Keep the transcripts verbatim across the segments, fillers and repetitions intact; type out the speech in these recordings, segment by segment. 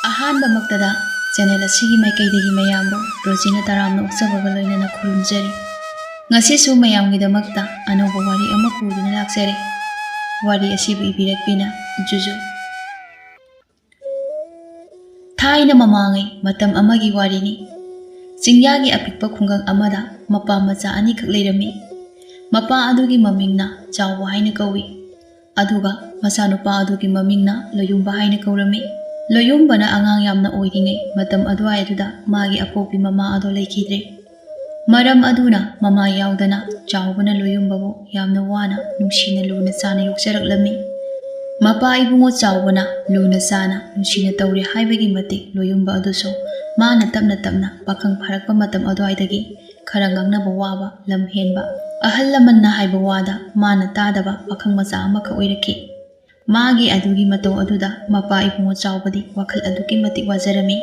ꯑꯍꯥꯟꯕꯃꯛꯇꯗ channel ꯑꯁꯤꯒꯤ ꯃꯥꯏꯀꯩꯗꯒꯤ ꯃꯌꯥꯝꯕꯨ ꯔꯣꯖꯤꯅ ꯇꯔꯥꯝꯅ ꯑꯣꯛꯆꯕꯒ ꯂꯣꯏꯅꯅ ꯈꯨꯔꯨꯝꯖꯔꯤ꯫ ꯉꯁꯤꯁꯨ ꯃꯌꯥꯝꯒꯤꯗꯃꯛꯇ ꯑꯅꯧꯕ ꯋꯥꯔꯤ ꯑꯃ ꯄꯨꯗꯨꯅ ꯂꯥꯛꯆꯔꯦ꯫ ꯋꯥꯔꯤ ꯑꯁꯤꯕꯨ ꯏꯕꯤꯔꯛꯄꯤꯅ ꯖꯨꯖꯨ꯫ ꯊꯥꯏꯅ ꯃꯃꯥꯡꯉꯩ ꯃꯇꯝ ꯑꯃꯒꯤ ꯋꯥꯔꯤꯅꯤ꯫ ꯆꯤꯡꯌꯥꯒꯤ ꯑꯄꯤꯛꯄ ꯈꯨꯡꯒꯪ ꯑꯃꯗ ꯃꯄꯥ ꯃꯆꯥ ꯑꯅꯤꯈꯛ ꯂꯩꯔꯝꯃꯤ꯫ ꯃꯄꯥ ꯑꯗꯨꯒꯤ ꯃꯃꯤꯡꯅ ꯆꯥꯎꯕ ꯍꯥꯏꯅ ꯀꯧꯏ꯫ ꯑꯗꯨꯒ ꯃꯆꯥꯅꯨꯄꯥ ꯑꯗꯨꯒꯤ ꯃꯃꯤꯡꯅ ꯂꯣꯌꯨꯝꯕ ꯍꯥꯏꯅ ꯀꯧꯔꯝꯃꯤ꯫ ꯂꯣꯌꯨꯝꯕꯅ ꯑꯉꯥꯡ ꯌꯥꯝꯅ ꯑꯣꯏꯔꯤꯉꯩ ꯃꯇꯝ ꯑꯗꯨꯋꯥꯏ ꯑꯗꯨꯗ ꯃꯥꯒꯤ ꯑꯄꯣꯛꯄꯤ ꯃꯃꯥ ꯑꯗꯣ ꯂꯩꯈꯤꯗ꯭ꯔꯦ꯫ ꯃꯔꯝ ꯑꯗꯨꯅ ꯃꯃꯥ ꯌꯥꯎꯗꯅ ꯆꯥꯎꯕꯅ ꯂꯣꯌꯨꯝꯕꯕꯨ ꯌꯥꯝꯅ ꯋꯥꯅ, ꯅꯨꯡꯁꯤꯅ, ꯂꯨꯅ ꯆꯥꯅ ꯌꯣꯛꯆꯔꯛꯂꯝꯃꯤ꯫ ꯃꯄꯥ ꯏꯕꯨꯡꯉꯣ ꯆꯥꯎꯕꯅ ꯂꯨꯅ ꯆꯥꯅ, ꯅꯨꯡꯁꯤꯅ ꯇꯧꯔꯦ ꯍꯥꯏꯕꯒꯤ ꯃꯇꯤꯛ ꯂꯣꯌꯨꯝꯕ ꯑꯗꯨꯁꯨ ꯃꯥꯅ ꯇꯞꯅ ꯇꯞꯅ ꯄꯥꯈꯪ ꯐꯥꯔꯛꯄ ꯃꯇꯝ ꯑꯗꯨꯋꯥꯏꯗꯒꯤ ꯈꯔ ꯉꯥꯡꯅꯕ ꯋꯥꯕ, ꯂꯝ ꯍꯦꯟꯕ, ꯑꯍꯜ ꯂꯃꯟꯅ ꯍꯥꯏꯕ ꯋꯥꯗ ꯃꯥꯅ ꯇꯥꯗꯕ ꯄꯥꯈꯪ ꯃꯆꯥ ꯑꯃꯈꯛ ꯑꯣꯏꯔꯛꯈꯤ꯫ ꯃꯥꯒꯤ ꯑꯗꯨꯒꯤ ꯃꯇꯧ ꯑꯗꯨꯗ ꯃꯄꯥ ꯏꯕꯨꯡꯉꯣ ꯆꯥꯎꯕꯗꯤ ꯋꯥꯈꯜ ꯑꯗꯨꯛꯀꯤ ꯃꯇꯤꯛ ꯋꯥꯖꯔꯝꯃꯤ꯫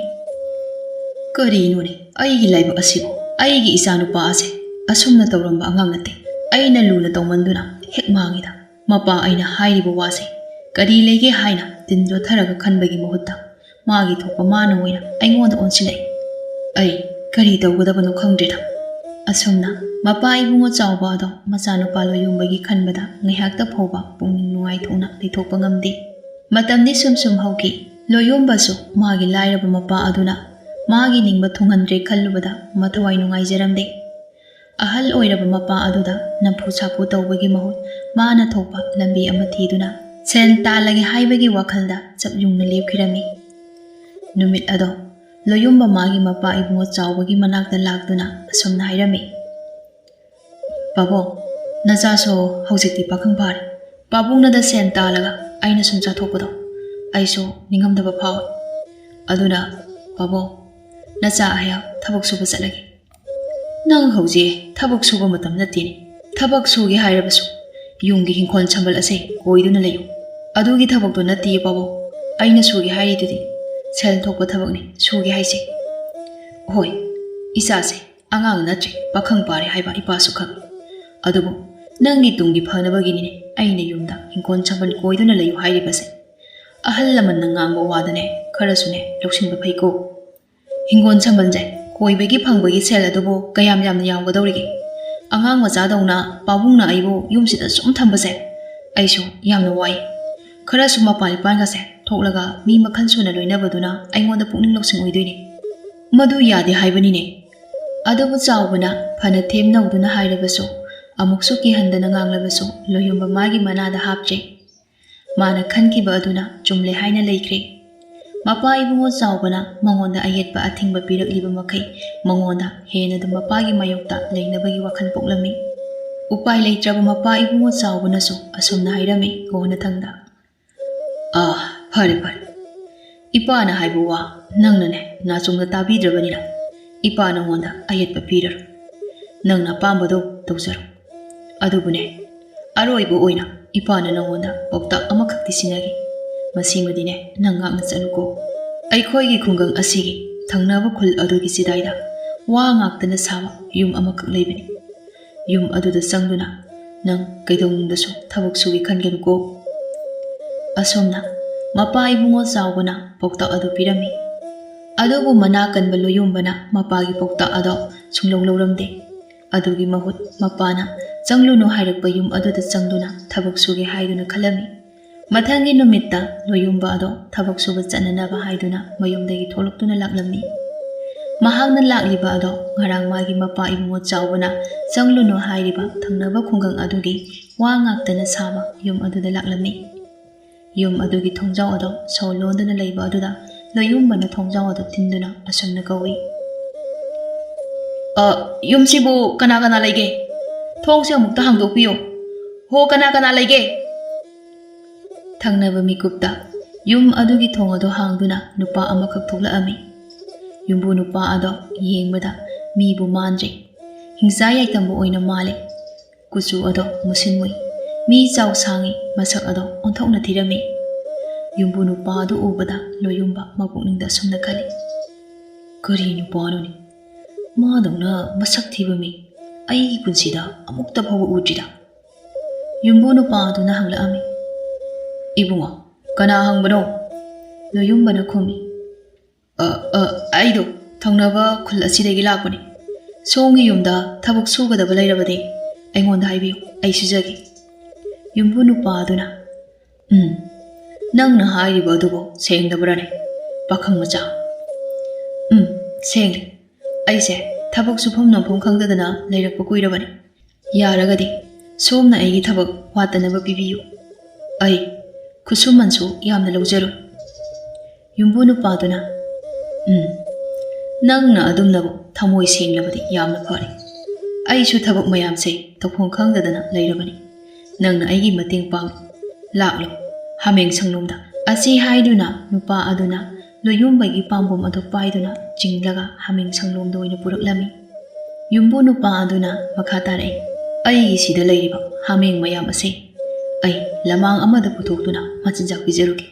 "ꯀꯔꯤꯅꯣꯅꯦ ꯑꯩꯒꯤ ꯂꯥꯏꯕꯛ ꯑꯁꯤꯕꯨ? ꯑꯩꯒꯤ ꯏꯆꯥꯅꯨꯄꯥ ꯑꯁꯦ ꯑꯁꯨꯝꯅ ꯇꯧꯔꯝꯕ ꯑꯉꯥꯡ ꯅꯠꯇꯦ꯫ ꯑꯩꯅ ꯂꯨꯅ ꯇꯧꯃꯟꯗꯨꯅ ꯍꯦꯛ ꯃꯥꯡꯉꯤꯗ꯫ ꯃꯄꯥ ꯑꯩꯅ ꯍꯥꯏꯔꯤꯕ ꯋꯥꯁꯦ ꯀꯔꯤ ꯂꯩꯒꯦ ꯍꯥꯏꯅ ꯇꯤꯟ ꯌꯣꯠꯊꯔꯒ ꯈꯟꯕꯒꯤ ꯃꯍꯨꯠꯇ ꯃꯥꯒꯤ ꯊꯣꯛꯄ ꯃꯥꯅ ꯑꯣꯏꯅ ꯑꯩꯉꯣꯟꯗ ꯑꯣꯟꯁꯤꯜꯂꯛꯏ꯫ ꯑꯩ ꯀꯔꯤ ꯇꯧꯒꯗꯕꯅꯣ ꯈꯪꯗ꯭ꯔꯦꯗ꯫" ꯑꯁꯨꯝꯅ ꯃꯄꯥ ꯏꯕꯨꯡꯉꯣ ꯆꯥꯎꯕ ꯑꯗꯣ ꯃꯆꯥꯅꯨꯄꯥ ꯂꯣꯌꯨꯝꯕꯒꯤ ꯈꯟꯕꯗ ꯉꯥꯏꯍꯥꯛꯇ ꯐꯥꯎꯕ ꯄꯨꯛꯅꯤꯡ ꯅꯨꯡꯉꯥꯏꯊꯣꯛꯅ ꯂꯩꯊꯣꯛꯄ ꯉꯝꯗꯦ꯫ ꯃꯇꯝꯗꯤ ꯁꯨꯝ ꯁꯨꯝ ꯍꯧꯈꯤ꯫ ꯂꯣꯌꯨꯝꯕꯁꯨ ꯃꯥꯒꯤ ꯂꯥꯏꯔꯕ ꯃꯄꯥ ꯑꯗꯨꯅ ꯃꯥꯒꯤ ꯅꯤꯡꯕ ꯊꯨꯡꯍꯟꯗ꯭ꯔꯦ ꯈꯜꯂꯨꯕꯗ ꯃꯊꯋꯥꯏ ꯅꯨꯡꯉꯥꯏꯖꯔꯝꯗꯦ꯫ ꯑꯍꯜ ꯑꯣꯏꯔꯕ ꯃꯄꯥ ꯑꯗꯨꯗ ꯅꯝꯐꯨ ꯁꯥꯐꯨ ꯇꯧꯕꯒꯤ ꯃꯍꯨꯠ ꯃꯥꯅ ꯊꯣꯛꯄ ꯂꯝꯕꯤ ꯑꯃ ꯊꯤꯗꯨꯅ ꯁꯦꯟ ꯇꯥꯜꯂꯒꯦ ꯍꯥꯏꯕꯒꯤ ꯋꯥꯈꯜꯗ ꯆꯞ ꯌꯨꯡꯅ ꯂꯦꯞꯈꯤꯔꯝꯃꯤ꯫ ꯅꯨꯃꯤꯠ ꯑꯗꯣ ꯂꯣꯌꯨꯝꯕ ꯃꯥꯒꯤ ꯃꯄꯥ ꯏꯕꯨꯡꯉꯣ ꯆꯥꯎꯕꯒꯤ ꯃꯅꯥꯛꯇ ꯂꯥꯛꯇꯨꯅ ꯑꯁꯨꯝꯅ ꯍꯥꯏꯔꯝꯃꯤ, "ꯄꯥꯕꯨꯡ, ꯅꯆꯥꯁꯨ ꯍꯧꯖꯤꯛꯇꯤ ꯄꯥꯈꯪ ꯐꯥꯔꯦ꯫ ꯄꯥꯕꯨꯡꯅꯗ ꯁꯦꯟ ꯇꯥꯜꯂꯒ ꯑꯩꯅ ꯁꯨꯝ ꯆꯥꯊꯣꯛꯄꯗꯣ ꯑꯩꯁꯨ ꯅꯤꯡꯉꯝꯗꯕ ꯐꯥꯎꯏ꯫ ꯑꯗꯨꯅ ꯄꯥꯕꯨꯡ, ꯅꯆꯥ ꯑꯩꯍꯥꯛ ꯊꯕꯛ ꯁꯨꯕ ꯆꯠꯂꯒꯦ꯫" "ꯅꯪ ꯍꯧꯖꯤꯛ ꯊꯕꯛ ꯁꯨꯕ ꯃꯇꯝ ꯅꯠꯇꯦꯅꯦ꯫ ꯊꯕꯛ ꯁꯨꯒꯦ ꯍꯥꯏꯔꯕꯁꯨ ꯌꯨꯝꯒꯤ ꯍꯤꯡꯈꯣꯜ ꯁꯝꯕꯜ ꯑꯁꯦ ꯀꯣꯏꯗꯨꯅ ꯂꯩꯌꯨ꯫ ꯑꯗꯨꯒꯤ ꯊꯕꯛꯇꯣ ꯅꯠꯇꯦ ꯄꯥꯕꯨꯡ꯫ ꯑꯩꯅ ꯁꯨꯒꯦ ꯍꯥꯏꯔꯤꯗꯨꯗꯤ ꯁꯦꯜ ꯊꯣꯛꯄ ꯊꯕꯛꯅꯤ ꯁꯨꯒꯦ ꯍꯥꯏꯁꯦ꯫ ꯍꯣꯏ, ꯏꯆꯥꯁꯦ ꯑꯉꯥꯡ ꯅꯠꯇ꯭ꯔꯦ, ꯄꯥꯈꯪ ꯐꯥꯔꯦ ꯍꯥꯏꯕ ꯏꯄꯥꯁꯨ ꯈꯪꯏ꯫ ꯑꯗꯨꯕꯨ ꯅꯪꯒꯤ ꯇꯨꯡꯒꯤ ꯐꯅꯕꯒꯤꯅꯤꯅꯦ ꯑꯩꯅ ꯌꯨꯝꯗ ꯍꯤꯡꯈꯣꯜ ꯁꯝꯕꯜ ꯀꯣꯏꯗꯨꯅ ꯂꯩꯌꯨ ꯍꯥꯏꯔꯤꯕꯁꯦ꯫ ꯑꯍꯜ ꯂꯃꯟꯅ ꯉꯥꯡꯕ ꯋꯥꯗꯅꯦ ꯈꯔꯁꯨꯅꯦ ꯂꯧꯁꯤꯟꯕ ꯐꯩꯀꯣ꯫ ꯍꯤꯡꯒꯣꯜ ꯁꯝꯕꯜꯁꯦ ꯀꯣꯏꯕꯒꯤ ꯐꯪꯕꯒꯤ ꯁꯦꯜ ꯑꯗꯨꯕꯨ ꯀꯌꯥꯝ ꯌꯥꯝꯅ ꯌꯥꯝꯒꯗꯧꯔꯤꯒꯦ? ꯑꯉꯥꯡ ꯃꯆꯥꯗꯧꯅ ꯄꯥꯕꯨꯡꯅ ꯑꯩꯕꯨ ꯌꯨꯝꯁꯤꯗ ꯁꯨꯝ ꯊꯝꯕꯁꯦ ꯑꯩꯁꯨ ꯌꯥꯝꯅ ꯋꯥꯏ꯫ ꯈꯔꯁꯨ ꯃꯄꯥꯟ ꯏꯄꯥꯟꯒꯁꯦ ꯊꯣꯛꯂꯒ ꯃꯤ ꯃꯈꯜ ꯁꯨꯅ ꯂꯣꯏꯅꯕꯗꯨꯅ ꯑꯩꯉꯣꯟꯗ ꯄꯨꯛꯅꯤꯡ ꯂꯧꯁꯤꯡ ꯑꯣꯏꯗꯣꯏꯅꯦ꯫ ꯃꯗꯨ ꯌꯥꯗꯦ ꯍꯥꯏꯕꯅꯤꯅꯦ꯫ ꯑꯗꯨꯕꯨ ꯆꯥꯎꯕꯅ ꯐꯅ ꯊꯦꯝꯅꯧꯗꯨꯅ ꯍꯥꯏꯔꯕꯁꯨ, ꯑꯃꯨꯛꯁꯨ ꯀꯤꯍꯟꯗꯅ ꯉꯥꯡꯂꯕꯁꯨ, ꯂꯣꯌꯨꯝꯕ ꯃꯥꯒꯤ ꯃꯅꯥꯗ ꯍꯥꯞꯇ꯭ꯔꯦ꯫ ꯃꯥꯅ ꯈꯟꯈꯤꯕ ꯑꯗꯨꯅ ꯆꯨꯝꯂꯦ ꯍꯥꯏꯅ ꯂꯩꯈ꯭ꯔꯦ꯫ ꯃꯄꯥ ꯏꯕꯨꯡꯉꯣ ꯆꯥꯎꯕꯅ ꯃꯉꯣꯟꯗ ꯑꯌꯦꯠꯄ ꯑꯊꯤꯡꯕ ꯄꯤꯔꯛꯂꯤꯕ ꯃꯈꯩ ꯃꯉꯣꯟꯗ ꯍꯦꯟꯅꯗꯨ ꯃꯄꯥꯒꯤ ꯃꯥꯌꯣꯛꯇ ꯂꯩꯅꯕꯒꯤ ꯋꯥꯈꯜ ꯄꯣꯛꯂꯝꯃꯤ꯫ ꯎꯄꯥꯏ ꯂꯩꯇ꯭ꯔꯕ ꯃꯄꯥ ꯏꯕꯨꯡꯉꯣ ꯆꯥꯎꯕꯅꯁꯨ ꯑꯁꯨꯝꯅ ꯍꯥꯏꯔꯝꯃꯤ ꯒꯣꯅꯊꯪꯗ, "ꯑꯥ, ꯐꯔꯦ ꯐꯔꯦ꯫ ꯏꯄꯥꯅ ꯍꯥꯏꯕ ꯋꯥ ꯅꯪꯅꯅꯦ ꯅꯥꯆꯨꯝꯅ ꯇꯥꯕꯤꯗ꯭ꯔꯕꯅꯤꯅ ꯏꯄꯥ ꯅꯉꯣꯟꯗ ꯑꯌꯦꯠꯄ ꯄꯤꯔꯔꯣꯏ꯫ ꯅꯪꯅ ꯑꯄꯥꯝꯕꯗꯣ ꯇꯧꯖꯔꯣ꯫ ꯑꯗꯨꯕꯨꯅꯦ, ꯑꯔꯣꯏꯕ ꯑꯣꯏꯅ ꯏꯄꯥꯅ ꯅꯉꯣꯟꯗ ꯄꯥꯎꯇꯥꯛ ꯑꯃꯈꯛꯇꯤ ꯁꯤꯟꯅꯒꯦ꯫ ꯃꯁꯤꯃꯗꯤꯅꯦ ꯅꯪ ꯉꯥꯛꯅ ꯆꯠꯂꯨꯀꯣ꯫ ꯑꯩꯈꯣꯏꯒꯤ ꯈꯨꯡꯒꯪ ꯑꯁꯤꯒꯤ ꯊꯪꯅꯕ ꯈꯨꯜ ꯑꯗꯨꯒꯤ ꯆꯤꯗꯥꯏꯗ ꯋꯥ ꯉꯥꯛꯇꯅ ꯁꯥꯕ ꯌꯨꯝ ꯑꯃꯈꯛ ꯂꯩꯕꯅꯤ꯫ ꯌꯨꯝ ꯑꯗꯨꯗ ꯆꯪꯗꯨꯅ ꯅꯪ ꯀꯩꯗꯧꯅꯨꯡꯗꯁꯨ ꯊꯕꯛ ꯁꯨꯒꯦ ꯈꯟꯒꯅꯨꯀꯣ꯫" ꯑꯁꯨꯝꯅ ꯃꯄꯥ ꯏꯕꯨꯡꯉꯣ ꯆꯥꯎꯕꯅ ꯄꯥꯎꯇꯥꯛ ꯑꯗꯨ ꯄꯤꯔꯝꯃꯤ꯫ ꯑꯗꯨꯕꯨ ꯃꯅꯥ ꯀꯟꯕ ꯂꯣꯌꯨꯝꯕꯅ ꯃꯄꯥꯒꯤ ꯄꯥꯎꯇꯥꯛ ꯑꯗꯣ ꯁꯨꯡꯂꯧ ꯂꯧꯔꯝꯗꯦ꯫ ꯑꯗꯨꯒꯤ ꯃꯍꯨꯠ ꯃꯄꯥꯅ ꯆꯪꯂꯨꯅꯨ ꯍꯥꯏꯔꯛꯄ ꯌꯨꯝ ꯑꯗꯨꯗ ꯆꯪꯗꯨꯅ ꯊꯕꯛ ꯁꯨꯒꯦ ꯍꯥꯏꯗꯨꯅ ꯈꯜꯂꯝꯃꯤ꯫ ꯃꯊꯪꯒꯤ ꯅꯨꯃꯤꯠꯇ ꯂꯣꯌꯨꯝꯕ ꯑꯗꯣ ꯊꯕꯛ ꯁꯨꯕ ꯆꯠꯅꯅꯕ ꯍꯥꯏꯗꯨꯅ ꯃꯌꯨꯝꯗꯒꯤ ꯊꯣꯛꯂꯛꯇꯨꯅ ꯂꯥꯛꯂꯝꯃꯤ꯫ ꯃꯍꯥꯛꯅ ꯂꯥꯛꯂꯤꯕ ꯑꯗꯣ ꯉꯔꯥꯡ ꯃꯥꯒꯤ ꯃꯄꯥ ꯏꯕꯨꯡꯉꯣ ꯆꯥꯎꯕꯅ ꯆꯪꯂꯨꯅꯨ ꯍꯥꯏꯔꯤꯕ ꯊꯪꯅꯕ ꯈꯨꯡꯒꯪ ꯑꯗꯨꯒꯤ ꯋꯥ ꯉꯥꯛꯇꯅ ꯁꯥꯕ ꯌꯨꯝ ꯑꯗꯨꯗ ꯂꯥꯛꯂꯝꯃꯤ꯫ ꯌꯨꯝ ꯑꯗꯨꯒꯤ ꯊꯣꯡꯖꯥꯎ ꯑꯗꯣ ꯁꯣ ꯂꯣꯟꯗꯨꯅ ꯂꯩꯕ ꯑꯗꯨꯗ ꯂꯣꯌꯨꯝꯕꯅ ꯊꯣꯡꯖꯥꯎ ꯑꯗꯨ ꯊꯤꯟꯗꯨꯅ ꯑꯁꯨꯝꯅ ꯀꯧꯏ, "ꯑ, ꯌꯨꯝꯁꯤꯕꯨ ꯀꯅꯥ ꯀꯅꯥ ꯂꯩꯒꯦ? ꯊꯣꯡꯁꯦ ꯑꯃꯨꯛꯇ ꯍꯥꯡꯗꯣꯛꯄꯤꯌꯨ꯫ ꯍꯣ, ꯀꯅꯥ ꯀꯅꯥ ꯂꯩꯒꯦ?" ꯊꯪꯅꯕ ꯃꯤꯀꯨꯞꯇ ꯌꯨꯝ ꯑꯗꯨꯒꯤ ꯊꯣꯡ ꯑꯗꯨ ꯍꯥꯡꯗꯨꯅ ꯅꯨꯄꯥ ꯑꯃꯈꯛ ꯊꯣꯛꯂꯛꯑꯝꯃꯤ꯫ ꯌꯨꯝꯕꯨ ꯅꯨꯄꯥ ꯑꯗꯣ ꯌꯦꯡꯕꯗ ꯃꯤꯕꯨ ꯃꯥꯟꯗ꯭ꯔꯦ꯫ ꯍꯤꯡꯆꯥ ꯌꯥꯏꯇꯝꯕ ꯑꯣꯏꯅ ꯃꯥꯜꯂꯦ꯫ ꯀꯨꯆꯨ ꯑꯗꯣ ꯃꯨꯁꯤꯟ ꯃꯨꯏ꯫ ꯃꯤ ꯆꯥꯎ ꯁꯥꯡꯉꯤ, ꯃꯁꯛ ꯑꯗꯣ ꯑꯣꯟꯊꯣꯛꯅ ꯊꯤꯔꯝꯃꯤ꯫ ꯌꯨꯝꯕꯨ ꯅꯨꯄꯥ ꯑꯗꯨ ꯎꯕꯗ ꯂꯣꯌꯨꯝꯕ ꯃꯄꯨꯛꯅꯤꯡꯗ ꯑꯁꯨꯝꯅ ꯈꯜꯂꯤ, "ꯀꯔꯤ ꯅꯨꯄꯥꯅꯣꯅꯦ? ꯃꯥꯗꯧꯅ ꯃꯁꯛ ꯊꯤꯕ ꯃꯤ ꯑꯩꯒꯤ ꯄꯨꯟꯁꯤꯗ ꯑꯃꯨꯛꯇ ꯐꯥꯎꯕ ꯎꯗ꯭ꯔꯤꯗ꯫" ꯌꯨꯝꯕꯨ ꯅꯨꯄꯥ ꯑꯗꯨꯅ ꯍꯪꯂꯛꯑꯝꯃꯤ, "ꯏꯕꯨꯡꯉꯣ, ꯀꯅꯥ ꯍꯪꯕꯅꯣ?" ꯂꯣꯌꯨꯝꯕꯅ ꯈꯨꯝꯃꯤ, "ꯑ, ꯑ, ꯑꯩꯗꯣ ꯊꯪꯅꯕ ꯈꯨꯜ ꯑꯁꯤꯗꯒꯤ ꯂꯥꯛꯄꯅꯤ꯫ ꯁꯣꯝꯒꯤ ꯌꯨꯝꯗ ꯊꯕꯛ ꯁꯨꯒꯗꯕ ꯂꯩꯔꯕꯗꯤ ꯑꯩꯉꯣꯟꯗ ꯍꯥꯏꯕꯤꯌꯨ, ꯑꯩ ꯁꯨꯖꯒꯦ꯫" ꯌꯨꯝꯕꯨ ꯅꯨꯄꯥ ꯑꯗꯨꯅ, "ꯎꯝ, ꯅꯪꯅ ꯍꯥꯏꯔꯤꯕ ꯑꯗꯨꯕꯨ ꯁꯦꯡꯗꯕ꯭ꯔꯥꯅꯦ, ꯄꯥꯈꯪ ꯃꯆꯥ?" "ꯎꯝ, ꯁꯦꯡꯂꯦ꯫ ꯑꯩꯁꯦ ꯊꯕꯛ ꯁꯨꯐꯝ ꯅꯣꯝꯐꯝ ꯈꯪꯗꯗꯅ ꯂꯩꯔꯛꯄ ꯀꯨꯏꯔꯕꯅꯤ꯫ ꯌꯥꯔꯒꯗꯤ ꯁꯣꯝꯅ ꯑꯩꯒꯤ ꯊꯕꯛ ꯋꯥꯠꯇꯅꯕ ꯄꯤꯕꯤꯌꯨ꯫ ꯑꯩ ꯈꯨꯠꯁꯨꯃꯟꯁꯨ ꯌꯥꯝꯅ ꯂꯧꯖꯔꯣꯏ꯫" ꯌꯨꯝꯕꯨ ꯅꯨꯄꯥꯗꯨꯅ, "ꯎꯝ, ꯅꯪꯅ ꯑꯗꯨꯝꯅꯕꯨ ꯊꯃꯣꯏ ꯁꯦꯡꯂꯕꯗꯤ ꯌꯥꯝꯅ ꯐꯔꯦ꯫ ꯑꯩꯁꯨ ꯊꯕꯛ ꯃꯌꯥꯝꯁꯦ ꯇꯧꯐꯝ ꯈꯪꯗꯗꯅ ꯂꯩꯔꯕꯅꯤ꯫ ꯅꯪꯅ ꯑꯩꯒꯤ ꯃꯇꯦꯡ ꯄꯥꯡ꯫ ꯂꯥꯛꯂꯣ, ꯍꯥꯃꯦꯡ ꯁꯪꯂꯣꯝꯗ꯫" ꯑꯁꯤ ꯍꯥꯏꯗꯨꯅ ꯅꯨꯄꯥ ꯑꯗꯨꯅ ꯂꯣꯌꯨꯝꯕꯒꯤ ꯄꯥꯝꯕꯣꯝ ꯑꯗꯨ ꯄꯥꯏꯗꯨꯅ ꯆꯤꯡꯂꯒ ꯍꯥꯃꯦꯡ ꯁꯪꯂꯣꯝꯗ ꯑꯣꯏꯅ ꯄꯨꯔꯛꯂꯝꯃꯤ꯫ ꯌꯨꯝꯕꯨ ꯅꯨꯄꯥ ꯑꯗꯨꯅ ꯃꯈꯥ ꯇꯥꯔꯛꯏ, "ꯑꯩꯒꯤ ꯁꯤꯗ ꯂꯩꯔꯤꯕ ꯍꯥꯃꯦꯡ ꯃꯌꯥꯝ ꯑꯁꯦ ꯑꯩ ꯂꯃꯥꯡ ꯑꯃꯗ ꯄꯨꯊꯣꯛꯇꯨꯅ ꯃꯆꯤꯟꯖꯥꯛ ꯄꯤꯖꯔꯨꯒꯦ꯫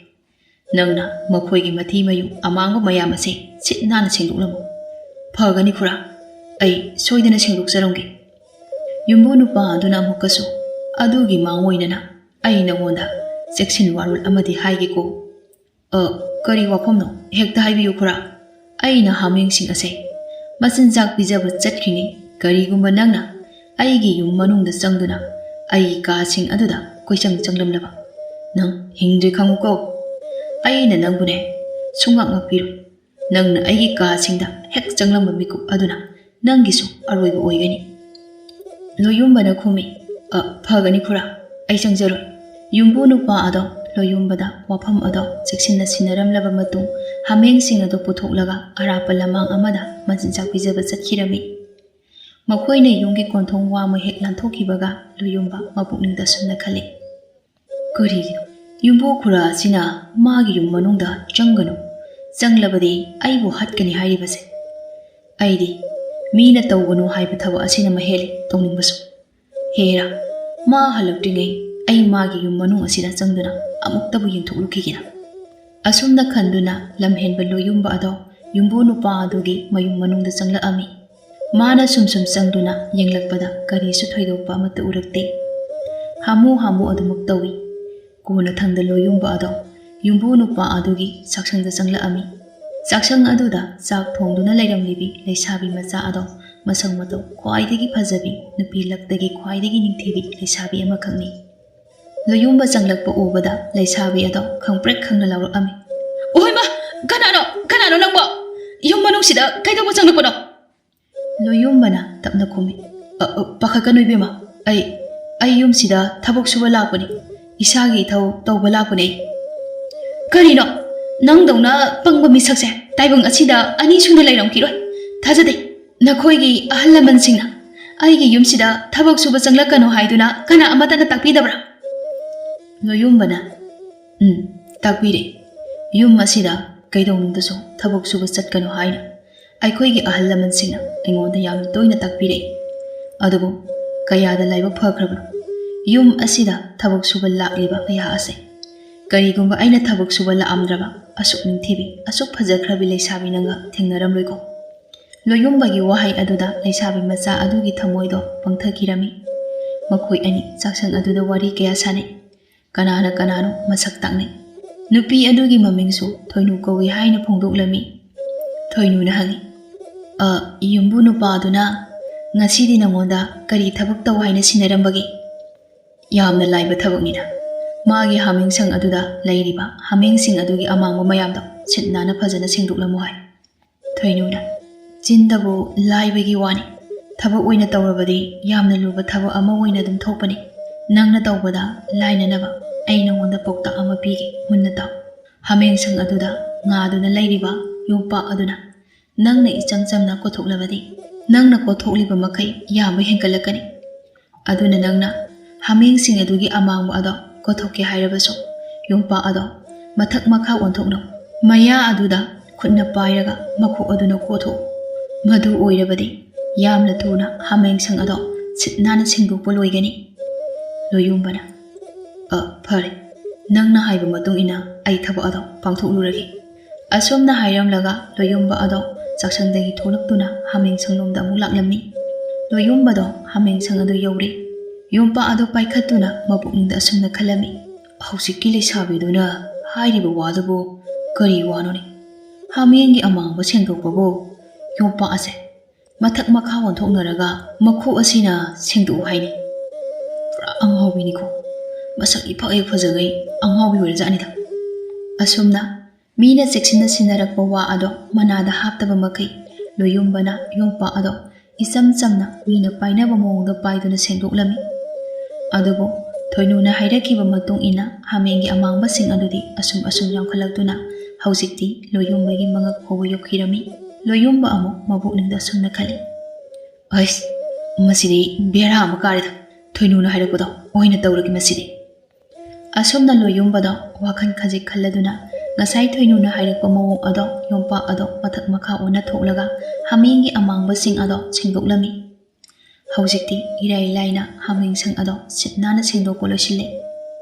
ꯅꯪꯅ ꯃꯈꯣꯏꯒꯤ ꯃꯊꯤ ꯃꯌꯨꯡ ꯑꯃꯥꯡꯕ ꯃꯌꯥꯝ ꯑꯁꯦ ꯁꯤꯠ ꯅꯥꯟꯅ ꯁꯦꯡꯗꯣꯛꯂꯝꯃꯨ꯫" "ꯐꯒꯅꯤ ꯈꯨꯔꯥ, ꯑꯩ ꯁꯣꯏꯗꯅ ꯁꯦꯡꯗꯣꯛꯆꯔꯝꯒꯦ꯫" ꯌꯨꯝꯕꯨ ꯅꯨꯄꯥ ꯑꯗꯨꯅ ꯑꯃꯨꯛꯀꯁꯨ, "ꯑꯗꯨꯒꯤ ꯃꯥꯡꯑꯣꯏꯅꯅ ꯑꯩ ꯅꯉꯣꯟꯗ ꯆꯦꯛꯁꯤꯟ ꯋꯥꯔꯣꯜ ꯑꯃꯗꯤ ꯍꯥꯏꯒꯦꯀꯣ꯫" "ꯑ, ꯀꯔꯤ ꯋꯥꯐꯝꯅꯣ? ꯍꯦꯛꯇ ꯍꯥꯏꯕꯤꯌꯨ ꯈꯨꯔꯥ꯫ ꯑꯩꯅ ꯍꯥꯃꯦꯡꯁꯤꯡ ꯑꯁꯦ ꯃꯆꯤꯟꯖꯥꯛ ꯄꯤꯖꯕ ꯆꯠꯈ꯭ꯔꯤꯉꯩ ꯀꯔꯤꯒꯨꯝꯕ ꯅꯪꯅ ꯑꯩꯒꯤ ꯌꯨꯝ ꯃꯅꯨꯡꯗ ꯆꯪꯗꯨꯅ ꯑꯩꯒꯤ ꯀꯥꯁꯤꯡ ꯑꯗꯨꯗ ꯀꯣꯏꯆꯪ ꯆꯪꯂꯝꯂꯕ, ꯅꯪ ꯍꯤꯡꯗ꯭ꯔꯦ ꯈꯪꯉꯨꯀꯣ꯫ ꯑꯩꯅ ꯅꯪꯕꯨꯅꯦ ꯁꯨꯡꯉꯥꯛ ꯉꯥꯛꯄꯤꯔꯣꯏ꯫ ꯅꯪꯅ ꯑꯩꯒꯤ ꯀꯥꯁꯤꯡꯗ ꯍꯦꯛ ꯆꯪꯂꯝꯕ ꯃꯤꯀꯨꯞ ꯑꯗꯨꯅ ꯅꯪꯒꯤꯁꯨ ꯑꯔꯣꯏꯕ ꯑꯣꯏꯒꯅꯤ꯫" ꯂꯣꯌꯨꯝꯕꯅ ꯈꯨꯝꯃꯤ, "ꯑ, ꯐꯒꯅꯤ ꯈꯨꯔꯥ, ꯑꯩ ꯆꯪꯖꯔꯣꯏ꯫" ꯌꯨꯝꯕꯨ ꯅꯨꯄꯥ ꯑꯗꯣ ꯂꯣꯌꯨꯝꯕꯗ ꯋꯥꯐꯝ ꯑꯗꯣ ꯆꯦꯛꯁꯤꯟꯅ ꯁꯤꯟꯅꯔꯝꯂꯕ ꯃꯇꯨꯡ, ꯍꯥꯃꯦꯡꯁꯤꯡ ꯑꯗꯣ ꯄꯨꯊꯣꯛꯂꯒ ꯑꯔꯥꯞꯄ ꯂꯃꯥꯡ ꯑꯃꯗ ꯃꯆꯤꯟꯖꯥꯛ ꯄꯤꯖꯕ ꯆꯠꯈꯤꯔꯝꯃꯤ꯫ ꯃꯈꯣꯏꯅ ꯌꯨꯝꯒꯤ ꯀꯣꯟꯊꯣꯡ ꯋꯥꯡꯃ ꯍꯦꯛ ꯂꯥꯟꯊꯣꯛꯈꯤꯕꯒ ꯂꯣꯌꯨꯝꯕ ꯃꯄꯨꯛꯅꯤꯡꯗ ꯑꯁꯨꯝꯅ ꯈꯜꯂꯤ, "ꯀꯔꯤꯒꯤꯅꯣ ꯌꯨꯝꯕꯨ ꯈꯨꯔꯥ ꯑꯁꯤꯅ ꯃꯥꯒꯤ ꯌꯨꯝ ꯃꯅꯨꯡꯗ ꯆꯪꯒꯅꯨ, ꯆꯪꯂꯕꯗꯤ ꯑꯩꯕꯨ ꯍꯥꯠꯀꯅꯤ ꯍꯥꯏꯔꯤꯕꯁꯦ? ꯑꯩꯗꯤ ꯃꯤꯅ ꯇꯧꯒꯅꯨ ꯍꯥꯏꯕ ꯊꯕꯛ ꯑꯁꯤꯅ ꯃꯍꯦꯜꯂꯤ ꯇꯧꯅꯤꯡꯕꯁꯨ꯫ ꯍꯦꯔꯥ, ꯃꯥ ꯍꯜꯂꯛꯇ꯭ꯔꯤꯉꯩ ꯑꯩ ꯃꯥꯒꯤ ꯌꯨꯝ ꯃꯅꯨꯡ ꯑꯁꯤꯗ ꯆꯪꯗꯨꯅ ꯑꯃꯨꯛꯇꯕꯨ ꯌꯦꯡꯊꯣꯛꯂꯨꯈꯤꯒꯦꯅ꯫" ꯑꯁꯨꯝꯅ ꯈꯟꯗꯨꯅ ꯂꯝꯍꯦꯟꯕ ꯂꯣꯌꯨꯝꯕ ꯑꯗꯣ ꯌꯨꯝꯕꯨ ꯅꯨꯄꯥ ꯑꯗꯨꯒꯤ ꯃꯌꯨꯝ ꯃꯅꯨꯡꯗ ꯆꯪꯂꯛꯑꯝꯃꯤ꯫ ꯃꯥꯅ ꯁꯨꯝ ꯁꯨꯝ ꯆꯪꯗꯨꯅ ꯌꯦꯡꯂꯛꯄꯗ ꯀꯔꯤꯁꯨ ꯊꯣꯏꯗꯣꯛꯄ ꯑꯃꯠꯇ ꯎꯔꯛꯇꯦ꯫ ꯍꯥꯃꯨ ꯍꯥꯃꯨ ꯑꯗꯨꯃꯛ ꯇꯧꯏ꯫ ꯀꯣꯟꯅꯊꯪꯗ ꯂꯣꯌꯨꯝꯕ ꯑꯗꯣ ꯌꯨꯝꯕꯨ ꯅꯨꯄꯥ ꯑꯗꯨꯒꯤ ꯆꯥꯛꯁꯪꯗ ꯆꯪꯂꯛꯑꯝꯃꯤ꯫ ꯆꯥꯛꯁꯪ ꯑꯗꯨꯗ ꯆꯥꯛ ꯊꯣꯡꯗꯨꯅ ꯂꯩꯔꯝꯂꯤꯕꯤ ꯂꯩꯁꯥꯕꯤ ꯃꯆꯥ ꯑꯗꯣ ꯃꯁꯛ ꯃꯇꯧ ꯈ꯭ꯋꯥꯏꯗꯒꯤ ꯐꯖꯕꯤ, ꯅꯨꯄꯤ ꯂꯛꯇꯒꯤ ꯈ꯭ꯋꯥꯏꯗꯒꯤ ꯅꯤꯡꯊꯤꯕꯤ ꯂꯩꯁꯥꯕꯤ ꯑꯃꯈꯛꯅꯤ꯫ ꯂꯣꯌꯨꯝꯕ ꯆꯪꯂꯛꯄ ꯎꯕꯗ ꯂꯩꯁꯥꯕꯤ ꯑꯗꯣ ꯈꯪꯄ꯭ꯔꯦꯛ ꯈꯪꯅ ꯂꯥꯎꯔꯛꯑꯝꯃꯤ꯫ "ꯑꯣꯍꯣꯏꯃ! ꯀꯅꯥꯅꯣ? ꯀꯅꯥꯅꯣ ꯅꯪꯕꯣ? ꯌꯨꯝ ꯃꯅꯨꯡꯁꯤꯗ ꯀꯩꯗꯧꯕ ꯆꯪꯂꯛꯄꯅꯣ?" ꯂꯣꯌꯨꯝꯕꯅ ꯇꯞꯅ ꯈꯨꯝꯃꯤ꯫ "ꯑ, ꯑ, ꯄꯥꯈꯠꯀꯅꯨ ꯏꯕꯦꯝꯃ, ꯑꯩ, ꯑꯩ ꯌꯨꯝꯁꯤꯗ ꯊꯕꯛ ꯁꯨꯕ ꯂꯥꯛꯄꯅꯤ, ꯏꯁꯥꯒꯤ ꯏꯊꯧ ꯇꯧꯕ ꯂꯥꯛꯄꯅꯤ ꯑꯩ꯫" "ꯀꯔꯤꯅꯣ? ꯅꯪꯗꯧꯅ ꯄꯪꯕ ꯃꯤꯁꯛꯁꯦ ꯇꯥꯏꯕꯪ ꯑꯁꯤꯗ ꯑꯅꯤ ꯁꯨꯅ ꯂꯩꯔꯝꯈꯤꯔꯣꯏ꯫ ꯊꯥꯖꯗꯦ꯫ ꯅꯈꯣꯏꯒꯤ ꯑꯍꯜ ꯂꯃꯟꯁꯤꯡꯅ ꯑꯩꯒꯤ ꯌꯨꯝꯁꯤꯗ ꯊꯕꯛ ꯁꯨꯕ ꯆꯪꯂꯛꯀꯅꯨ ꯍꯥꯏꯗꯨꯅ ꯀꯅꯥ ꯑꯃꯠꯇꯅ ꯇꯥꯛꯄꯤꯗꯕ꯭ꯔꯥ?" ꯂꯣꯌꯨꯝꯕꯅ, "ꯎꯝ, ꯇꯥꯛꯄꯤꯔꯦ꯫ ꯌꯨꯝ ꯑꯁꯤꯗ ꯀꯩꯗꯧꯅꯨꯡꯗꯁꯨ ꯊꯕꯛ ꯁꯨꯕ ꯆꯠꯀꯅꯨ ꯍꯥꯏꯅ ꯑꯩꯈꯣꯏꯒꯤ ꯑꯍꯜ ꯂꯃꯟꯁꯤꯡꯅ ꯑꯩꯉꯣꯟꯗ ꯌꯥꯝꯅ ꯇꯣꯏꯅ ꯇꯥꯛꯄꯤꯔꯛꯏ꯫ ꯑꯗꯨꯕꯨ ꯀꯌꯥꯗ ꯂꯥꯏꯕꯛ ꯐꯈ꯭ꯔꯕꯅꯣ, ꯌꯨꯝ ꯑꯁꯤꯗ ꯊꯕꯛ ꯁꯨꯕ ꯂꯥꯛꯂꯤꯕ ꯑꯩꯍꯥꯛ ꯑꯁꯦ꯫ ꯀꯔꯤꯒꯨꯝꯕ ꯑꯩꯅ ꯊꯕꯛ ꯁꯨꯕ ꯂꯥꯛꯑꯝꯗ꯭ꯔꯕ, ꯑꯁꯨꯛ ꯅꯤꯡꯊꯤꯕꯤ, ꯑꯁꯨꯛ ꯐꯖꯈ꯭ꯔꯕꯤ ꯂꯩꯁꯥꯕꯤ ꯅꯪꯒ ꯊꯦꯡꯅꯔꯝꯂꯣꯏꯀꯣ?" ꯂꯣꯌꯨꯝꯕꯒꯤ ꯋꯥꯍꯩ ꯑꯗꯨꯗ ꯂꯩꯁꯥꯕꯤ ꯃꯆꯥ ꯑꯗꯨꯒꯤ ꯊꯃꯣꯏꯗꯣ ꯄꯪꯊꯈꯤꯔꯝꯃꯤ꯫ ꯃꯈꯣꯏ ꯑꯅꯤ ꯆꯥꯛꯁꯪ ꯑꯗꯨꯗ ꯋꯥꯔꯤ ꯀꯌꯥ ꯁꯥꯟꯅꯩ꯫ ꯀꯅꯥꯅ ꯀꯅꯥꯅꯣ ꯃꯁꯛ ꯇꯥꯛꯅꯩ꯫ ꯅꯨꯄꯤ ꯑꯗꯨꯒꯤ ꯃꯃꯤꯡꯁꯨ ꯊꯣꯏꯅꯨ ꯀꯧꯏ ꯍꯥꯏꯅ ꯐꯣꯡꯗꯣꯛꯂꯝꯃꯤ꯫ ꯊꯣꯏꯅꯨꯅ ꯍꯪꯉꯤ, "ꯑ, ꯌꯨꯝꯕꯨ ꯅꯨꯄꯥꯗꯨꯅ ꯉꯁꯤꯗꯤ ꯅꯉꯣꯟꯗ ꯀꯔꯤ ꯊꯕꯛ ꯇꯧ ꯍꯥꯏꯅ ꯁꯤꯟꯅꯔꯝꯕꯒꯦ?" "ꯌꯥꯝꯅ ꯂꯥꯏꯕ ꯊꯕꯛꯅꯤꯗ꯫ ꯃꯥꯒꯤ ꯍꯥꯃꯦꯡꯁꯪ ꯑꯗꯨꯗ ꯂꯩꯔꯤꯕ ꯍꯥꯃꯦꯡꯁꯤꯡ ꯑꯗꯨꯒꯤ ꯑꯃꯥꯡꯕ ꯃꯌꯥꯝꯗꯣ ꯁꯤꯠ ꯅꯥꯟꯅ ꯐꯖꯅ ꯁꯦꯡꯗꯣꯛꯂꯝꯃꯨ ꯍꯥꯏ꯫" ꯊꯣꯏꯅꯨꯅ, "ꯆꯤꯟꯗꯕꯨ ꯂꯥꯏꯕꯒꯤ ꯋꯥꯅꯤ, ꯊꯕꯛ ꯑꯣꯏꯅ ꯇꯧꯔꯕꯗꯤ ꯌꯥꯝꯅ ꯂꯨꯕ ꯊꯕꯛ ꯑꯃ ꯑꯣꯏꯅ ꯑꯗꯨꯝ ꯊꯣꯛꯄꯅꯤ꯫ ꯅꯪꯅ ꯇꯧꯕꯗ ꯂꯥꯏꯅꯅꯕ ꯑꯩ ꯅꯉꯣꯟꯗ ꯄꯥꯎꯇꯥꯛ ꯑꯃ ꯄꯤꯒꯦ, ꯃꯨꯟꯅ ꯇꯥꯎ꯫ ꯍꯥꯃꯦꯡꯁꯪ ꯑꯗꯨꯗ ꯉꯥꯗꯨꯅ ꯂꯩꯔꯤꯕ ꯌꯣꯝꯄꯥꯛ ꯑꯗꯨꯅ ꯅꯪꯅ ꯏꯆꯝ ꯆꯝꯅ ꯀꯣꯠꯊꯣꯛꯂꯕꯗꯤ, ꯅꯪꯅ ꯀꯣꯠꯊꯣꯛꯂꯤꯕ ꯃꯈꯩ ꯌꯥꯝꯕ ꯍꯦꯟꯒꯠꯂꯛꯀꯅꯤ꯫ ꯑꯗꯨꯅ ꯅꯪꯅ ꯍꯥꯃꯦꯡꯁꯤꯡ ꯑꯗꯨꯒꯤ ꯑꯃꯥꯡꯕ ꯑꯗꯣ ꯀꯣꯠꯊꯣꯛꯀꯦ ꯍꯥꯏꯔꯕꯁꯨ, ꯌꯣꯝꯄꯥꯛ ꯑꯗꯣ ꯃꯊꯛ ꯃꯈꯥ ꯑꯣꯟꯊꯣꯛꯅꯧ꯫ ꯃꯌꯥ ꯑꯗꯨꯗ ꯈꯨꯠꯅ ꯄꯥꯏꯔꯒ ꯃꯈꯣꯛ ꯑꯗꯨꯅ ꯀꯣꯠꯊꯣꯛꯎ꯫ ꯃꯗꯨ ꯑꯣꯏꯔꯕꯗꯤ ꯌꯥꯝꯅ ꯊꯨꯅ ꯍꯥꯃꯦꯡꯁꯪ ꯑꯗꯣ ꯁꯤꯠ ꯅꯥꯟꯅ ꯁꯦꯡꯗꯣꯛꯄ ꯂꯣꯏꯒꯅꯤ꯫" ꯂꯣꯌꯨꯝꯕꯅ, "ꯑ, ꯐꯔꯦ, ꯅꯪꯅ ꯍꯥꯏꯕ ꯃꯇꯨꯡ ꯏꯟꯅ ꯑꯩ ꯊꯕꯛ ꯑꯗꯣ ꯄꯥꯡꯊꯣꯛꯂꯨꯔꯒꯦ꯫" ꯑꯁꯨꯝꯅ ꯍꯥꯏꯔꯝꯂꯒ ꯂꯣꯌꯨꯝꯕ ꯑꯗꯣ ꯆꯥꯛꯁꯪꯗꯒꯤ ꯊꯣꯛꯂꯛꯇꯨꯅ ꯍꯥꯃꯦꯡꯁꯪꯂꯣꯝꯗ ꯑꯃꯨꯛ ꯂꯥꯛꯂꯝꯃꯤ꯫ ꯂꯣꯌꯨꯝꯕꯗꯣ ꯍꯥꯃꯦꯡꯁꯪ ꯑꯗꯨ ꯌꯧꯔꯦ꯫ ꯌꯣꯝꯄꯥꯛ ꯑꯗꯨ ꯄꯥꯏꯈꯠꯇꯨꯅ ꯃꯄꯨꯛꯅꯤꯡꯗ ꯑꯁꯨꯝꯅ ꯈꯜꯂꯝꯃꯤ, "ꯍꯧꯖꯤꯛꯀꯤ ꯂꯩꯁꯥꯕꯤꯗꯨꯅ ꯍꯥꯏꯔꯤꯕ ꯋꯥꯗꯨꯕꯨ ꯀꯔꯤ ꯋꯥꯅꯣꯅꯦ? ꯍꯥꯃꯦꯡꯒꯤ ꯑꯃꯥꯡꯕ ꯁꯦꯡꯗꯣꯛꯄꯕꯨ ꯌꯣꯝꯄꯥꯛ ꯑꯁꯦ ꯃꯊꯛ ꯃꯈꯥ ꯑꯣꯟꯊꯣꯛꯅꯔꯒ ꯃꯈꯨ ꯑꯁꯤꯅ ꯁꯦꯡꯗꯣꯛꯎ ꯍꯥꯏꯅꯤ꯫ ꯄꯨꯔꯥ ꯑꯉꯥꯎꯕꯤꯅꯤꯀꯣ꯫ ꯃꯁꯛ ꯏꯐ ꯍꯦꯛ ꯐꯖꯉꯩ ꯑꯉꯥꯎꯕꯤ ꯑꯣꯏꯔꯖꯥꯠꯅꯤꯗ꯫ ꯑꯁꯨꯝꯅ ꯃꯤꯅ ꯆꯦꯛꯁꯤꯟꯅ ꯁꯤꯟꯅꯔꯛꯄ ꯋꯥ ꯑꯗꯣ ꯃꯅꯥꯗ ꯍꯥꯞꯇꯕ ꯃꯈꯩ ꯂꯣꯌꯨꯝꯕꯅ ꯌꯣꯝꯄꯥꯛ ꯑꯗꯣ ꯏꯆꯝ ꯆꯝꯅ ꯃꯤꯅ ꯄꯥꯏꯅꯕ ꯃꯑꯣꯡꯗ ꯄꯥꯏꯗꯨꯅ ꯁꯦꯡꯗꯣꯛꯂꯝꯃꯤ꯫ ꯑꯗꯨꯕꯨ ꯊꯣꯏꯅꯨꯅ ꯍꯥꯏꯔꯛꯈꯤꯕ ꯃꯇꯨꯡ ꯏꯟꯅ ꯍꯥꯃꯦꯡꯒꯤ ꯑꯃꯥꯡꯕꯁꯤꯡ ꯑꯗꯨꯗꯤ ꯑꯁꯨꯝ ꯑꯁꯨꯝ ꯌꯥꯝꯈꯠꯂꯛꯇꯨꯅ ꯍꯧꯖꯤꯛꯇꯤ ꯂꯣꯌꯨꯝꯕꯒꯤ ꯃꯉꯛ ꯐꯥꯎꯕ ꯌꯧꯈꯤꯔꯝꯃꯤ꯫ ꯂꯣꯌꯨꯝꯕ ꯑꯃꯨꯛ ꯃꯕꯣꯛꯅꯤꯡꯗ ꯑꯁꯨꯝꯅ ꯈꯜꯂꯤ, "ꯑꯩꯁ, ꯃꯁꯤꯗꯤ ꯕꯦꯔꯥ ꯑꯃ ꯀꯥꯔꯦꯗ꯫ ꯊꯣꯏꯅꯨꯅ ꯍꯥꯏꯔꯛꯄꯗꯣ ꯑꯣꯏꯅ ꯇꯧꯔꯒꯦ ꯃꯁꯤꯗꯤ"꯫ ꯑꯁꯨꯝꯅ ꯂꯣꯌꯨꯝꯕꯗꯣ ꯋꯥꯈꯜ ꯈꯖꯤꯛ ꯈꯜꯂꯗꯨꯅ ꯉꯁꯥꯏ ꯊꯣꯏꯅꯨꯅ ꯍꯥꯏꯔꯛꯄ ꯃꯑꯣꯡ ꯑꯗꯣ ꯌꯣꯝꯄꯥꯛ ꯑꯗꯣ ꯃꯊꯛ ꯃꯈꯥ ꯑꯣꯟꯅ ꯊꯣꯛꯂꯒ ꯍꯥꯃꯦꯡꯒꯤ ꯑꯃꯥꯡꯕꯁꯤꯡ ꯑꯗꯣ ꯁꯦꯡꯗꯣꯛꯂꯝꯃꯤ꯫ ꯍꯧꯖꯤꯛꯇꯤ ꯏꯔꯥꯏ ꯂꯥꯏꯅ ꯍꯥꯃꯦꯡꯁꯪ ꯑꯗꯣ ꯁꯤꯠ ꯅꯥꯟꯅ ꯁꯦꯡꯗꯣꯛꯄ ꯂꯣꯏꯁꯤꯜꯂꯦ꯫